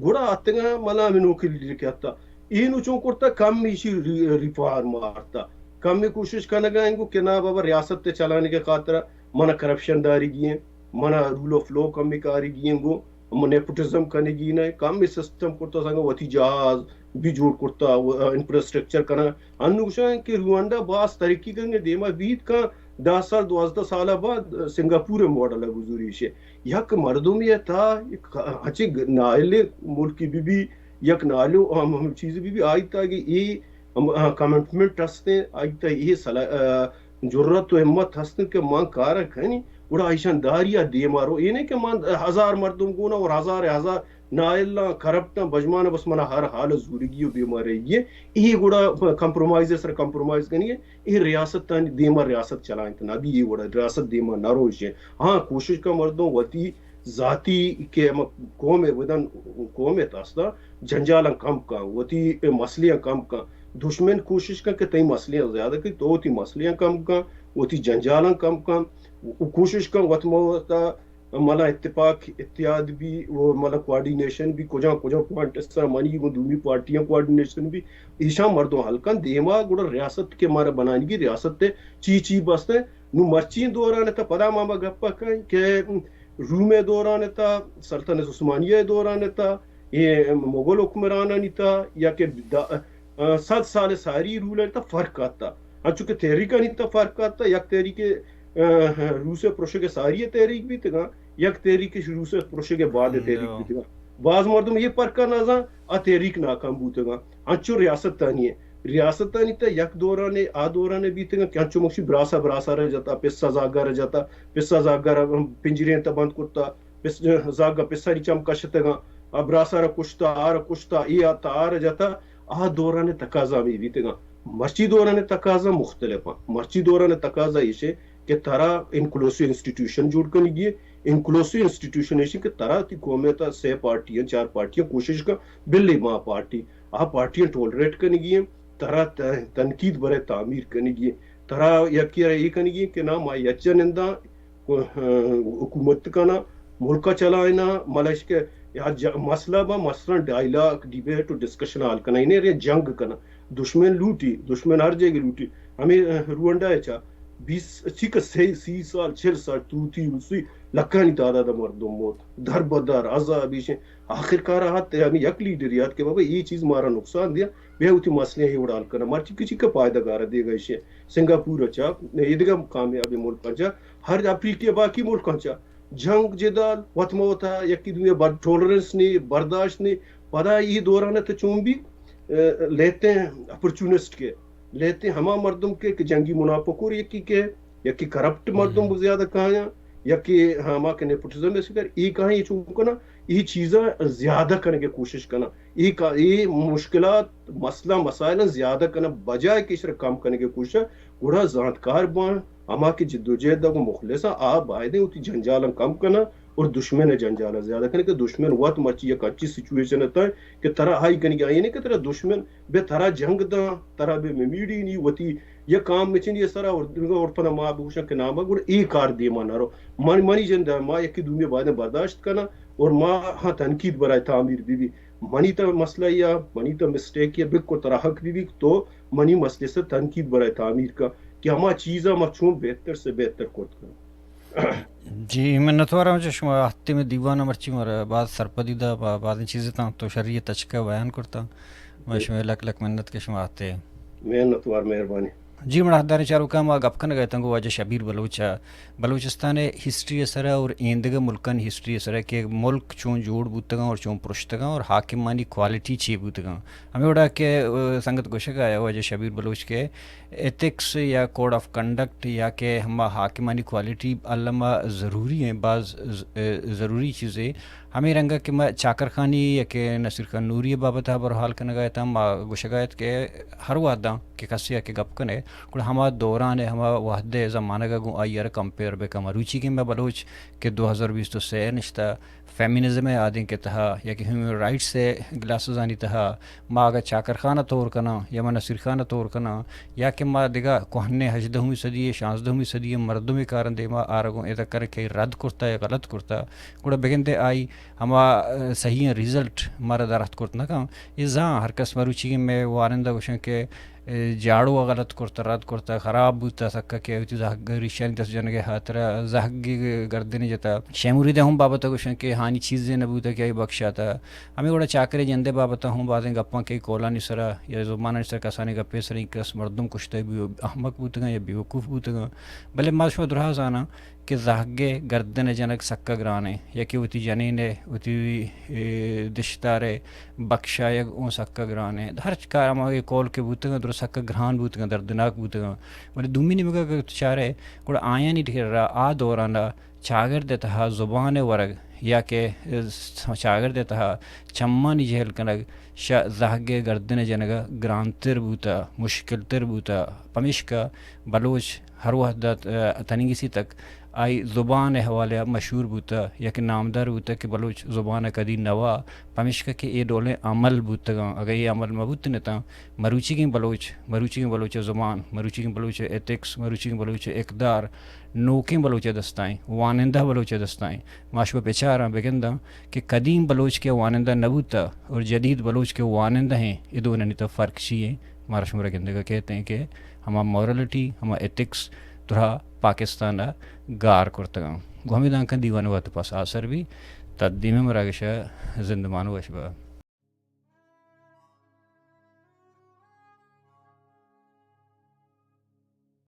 گڑا آتگا ملا ہمیں نوکری لیڈر کہ آتا۔ اینو چون کرتا، کم ایشی ری-، ریفارم آرتا۔ کم کوشش کنگا انگو کہ نا بابا، ریاست تے چلانے کے خاطر منا کرپشن داری گی ہیں، منا رول آف لا کم کاری گی ہیں گو، من نیپوٹزم کنگی نہ، کم سسٹم کرتا سنگا وتی جہاز بھی جوڑ کرتا، و-، انفراسٹرکچر کنا۔ انو گوشاں کہ روانڈا باز ترقی کنگے دیما بیت کن، دہ سال، دوازدہ سال بعد سنگاپور ماڈل بزوری شے۔ یک مردمی تا یک اچے نائل ملکی بی بی، یک نالو ہم، ہم چیز بی بی آئی تا کہ اے ہم، آ، کمٹمنٹ ہستیں، آئی تا اے صلا-، آ، جرات و ہمت ہستیں کہ من کار کنی، گڑا ایشان داری آ دیما رو۔ اے نہیں کہ من ہزار مردم گونا اور ہزار ہزار نائلاں، کرپٹاں، بجمانا، بس منا ہر حال زورگی و بیمارگی ہے۔ اے گڑا کمپرومائز سر کمپرومائز کنی ہے۔ اے ریاست تانی دیما ریاست چلائیں تنا بھی اے گڑا ریاست دیما نہ روش ہے۔ ہاں، کوشش کا مردم وتی ذاتی کہ ہم قوم بدن، قوم تاستا جنجالاں کم کن، وتی مسئلے کم کن۔ دشمن کوشش کن کہ تئی مسئلے زیادہ کن، تو وتی مسئلے کم کن، وتی جنجالاں کم کن۔ و کوشش کن وت مو تا ملا اتفاق اتحاد بھی و ملا کوآرڈینیشن بھی، کجا کجا پوائنٹ اس طرح منی گوں دومی پارٹیاں کوآرڈینیشن بھی، ایشاں مردم حل کن۔ دیما گڑا ریاست کہ مارا بنانی گی، ریاست تے چی چی بستے۔ نو مرچی دوران تا پدا ما گپا کن کہ روم ء دوران ء تھا، سلطنت عثمانیہ ء دوران ء تھا، اے مغل حکمرانانی تھا، یا کہ دا-، آ، صد سال ساری رول ء تھا فرق آتا۔ انچو کہ تحریکانی تھا فرق آتا، یک تحریک، آ، روس ء پرشگ ء ساری ء تحریک بیتگاں، یک تحریک روس ء پرشگ ء بعد ء تحریک بیتگاں۔ باز مردم یہ فرق نہ زان، آ تحریک ناکام بوتگاں۔ انچو ریاست تانی ہے۔ ریاستانی تہ یک دورانے، آ دورانے بیتگاں کہ انچو مکشی براسا براسا رہ جتا، پسا زاگا رہ جتا، پسا زاگا رہ پنجریں تہ بند کرتا، پس، زاگا پسانی چم کشتگاں، آ براسا رہ کشتا، آ رہ کشتا، اے آتا، آ رہ جتا، آ دورانے تقاضا ہمے بیتگاں۔ مرچی دورانے تقاضا مختلف آں۔ مرچی دورانے تقاضا ایشے کہ ترا انکلوسیو انسٹیٹیوشن جوڑ کنگی ہے۔ انکلوسیو انسٹیٹیوشن ایشے کہ ترا تی قوم ء تہ سے پارٹی ہیں، چار پارٹی ہیں، کوشش کن بلے ما پارٹی، آ پارٹی ٹولریٹ کنگی ہیں۔ ترا ت-، تنقید برے تعمیر کنگی، ترا یکی را اے کنگی کہ نا ما یچ ننداں، حکومت کنا، ملک چلائنا، ملش کہ یا ج-، مسئلہ با مثلاً ڈائیلاگ، ڈیبیٹ و ڈسکشن حل کنا، انہیں رے جنگ کنا۔ دشمن لوٹی، دشمن ہر جگہ لوٹی۔ ہمیں، آ، روانڈا ہے چا، بیس، چی کہ سی، سی سال، چل سال، توتی، اسی لکھانی تعداد مردم موت، در بدر، عذاب ایشیں۔ آخر کار آت، ہمیں یک لیڈر یات کہ بابا، یہ چیز مارا نقصان دیا، بیا وتی مسئلے ہی وڑا حل کنا۔ مرچی کچی کا فائدہ گارا دے گا ایشے۔ سنگاپور اچا، ایدگہ کامیاب ملک اچا، ہر افریقہ باقی ملک اچا، جنگ جدال، وت ما وتا یکی دومی بر-، ٹولرنس نے، برداشت نے، پدا یہ دوران تے چون بھی، اے، لیتے ہیں اپرچونسٹ کے، لیتے ہیں ہما مردم کے کہ جنگی منافع کور یکی کے، یکی کرپٹ مردم زیادہ کایاں، یکی ہما کہ نیپوٹزم ہے سکر، یہ کہیں چون کنا، یہ چیزاں زیادہ کرنے کی کوشش کنا۔ اے کا-، اے مشکلات، مسئلہ، مسائل زیادہ کنا، بجائے کہ اشرا کم کرنے کی کوشش، گڑا زانتکار بان، ہما کہ جدوجہد کو مخلص آ، آ باید وتی جنجالاں کم کنا اور دشمن جنجالاں زیادہ کنا کہ دشمن وت مرچی یک اچھی سچویشن تا کہ ترا ہائی کنی گا، یعنی کہ ترا دشمن بے ترا جنگ داں، ترا بے ممیڑی نی وتی یک کام مچنی سرا اور، اور پدا ما بگوشاں کہ نام گڑ اے کار دیما نہ رو۔ من، منی جند ما یکی دومی باید برداشت کنا اور ما ہاں تنقید برائے تعمیر بی بی۔ منی تا مسئلہ یا منی تا مسٹیک یا بالکل ترا حق بی بی تو منی مسئلے سے تنقید برائے تعمیر کا کہ ہما چیزا ما چون بہتر سے بہتر کرت کن۔ جی، منتوار ہوں چہ شما ہفتے میں دیوان مرچی مارا باز سرپدی دا، با-، بازیں چیزیں تاں تو شریعت تچکا بیان کرتا۔ میں جی۔ شما لک لک منت کہ شما آتے۔ منتوار، مہربانی۔ جی، من حقداریں چاروکاں، ما گپ کنگ ء اتاں گوں واجہ شبیر بلوچ ء۔ بلوچستان ء ہسٹری ء سرا اور ایندگہ ملکانی ہسٹری ء سرا کہ ملک چون جوڑ بوتگاں اور چون پرشتگاں اور حاکمانی کوالٹی چی بوتگاں۔ ہمیں وڑا کہ، ا، سنگت گوشگ ء آیا واجہ شبیر بلوچ کہ ایتھکس یا کوڈ آف کنڈکٹ یا کہ ہما حاکمانی کوالٹی الما ضروری ہیں، باز ز-، ا، ضروری چیزیں۔ ہمے رنگ ءَ کہ ما چاکر خانی یا کہ نصیر خان نوری ءِ بابت ءَ ہبر ءُ حال کنگ ءَ اتاں، ما گوشگ ءَ ات کہ ہر وہداں کہ کسے ءَ کہ گپ کن ئے، گڑا ہما دوران ءَ، ہما وہد ءِ زمانگ ءَ گوں آئی ءَ را کمپیئر بہ کن۔ مروچیگیں مئے بلوچ کہ دو ہزار بیست ءُ سئے ءَ نشتہ، فیمینزم ءِ آدینک ءِ تہا یا کہ ہیومن رائٹس ءِ گلاسزانی تہا، ما اگاں چاکر خان ءَ تور کناں یا ما نصیر خان ءَ تور کناں یا کہ ما دگہ کوہنیں ہژدہمی صدی ءِ، شانزدہمی صدی ءِ مردمے کاراں دیما آرگ ءُ ادا کر کہ رد کرتہ یا غلط کرتہ، گڑا بگندے آئی ہما، ءَ، صحیح ریزلٹ مارا در اتک کرت نہ کن۔ اے زان ہر کس، مروچیگیں مئے وانندہ گوشن کہ، ءَ، جاڑو ءَ غلط کرتہ، رد کرتہ، خراب بوتہ، سکا کہ وتی زہگ ریشانی دست جنگ ءِ ہاترا زہگ گردن جتہ۔ شے مرید ءِ ہم بابت ءَ گوشن کہ ہانی چیزے نہ بوتہ کہ آئی بخشاتہ۔ ہمے وڑا چاکر ءِ جند ءِ بابت ءَ ہم بازیں گپاں کہ کولانی سرا یا زبانانی سرا کسانیں گپے سرا کس مردم کشتہ بی-، احمق بوتگاں یا بیوقوف بوتگاں۔ بلے ما شما دراہ زاناں کہ زہگ ءِ گردن ءَ جنگ سکا گران ایں، یا کہ وتی جنین ءِ، وتی، اے، دشتار ءِ بکشایگ اوں سکا گران ایں۔ ہرچ کار ہما اے کول کہ بوتگاں، درست سکا گران بوتگاں، دردناک بوتگاں۔ بلے دومی نیمگ ءَ اگر تو چارئے، گڑا آیانی ڈیرا آ دوران ءَ چاگرد ءِ تہا زبان ءِ ورگ یا کہ، اے، چاگرد ءِ تہا چمانی جہل کنگ شہ زہگ ءِ گردن ءَ جنگ ءَ گرانتر بوتہ، مشکل تر بوتہ۔ پمیشکا بلوچ ہر وہد ءَ، ءَ، تنیگسی تک آئی زبان ءِ حوالہ ءَ مشہور بوتہ یا کہ نامدار بوتہ کہ بلوچ زبان ءَ کدی نوا، پمیشکا کہ اے ڈولیں عمل بوتگاں۔ اگہ اے عمل مہ بوتن اتاں، مروچیگیں بلوچ، مروچیگیں بلوچ ءِ زبان، مروچیگیں بلوچ ءِ ایتھکس، مروچیگیں بلوچ ءِ اقدار نوکیں بلوچ ءِ دستائیں، وانندہ بلوچ ءِ دستائیں۔ ما شما بچاراں، بگنداں کہ قدیم بلوچ کہ وانندہ نہ بوتہ اور جدید بلوچ کہ وانندہ ہیں، اے دونانی تہا فرق چی ایں؟ مارا شمارا گندگ ءَ کیت ایں کہ ہما مورلٹی، ہما ایتھکس درا پاکستان ءَ گار کرتگاں۔ گوں ہمے دانکاں دیوان ءِ وت پس آسر بی، تا دیمی مراگش ءَ زندمان وش بہ۔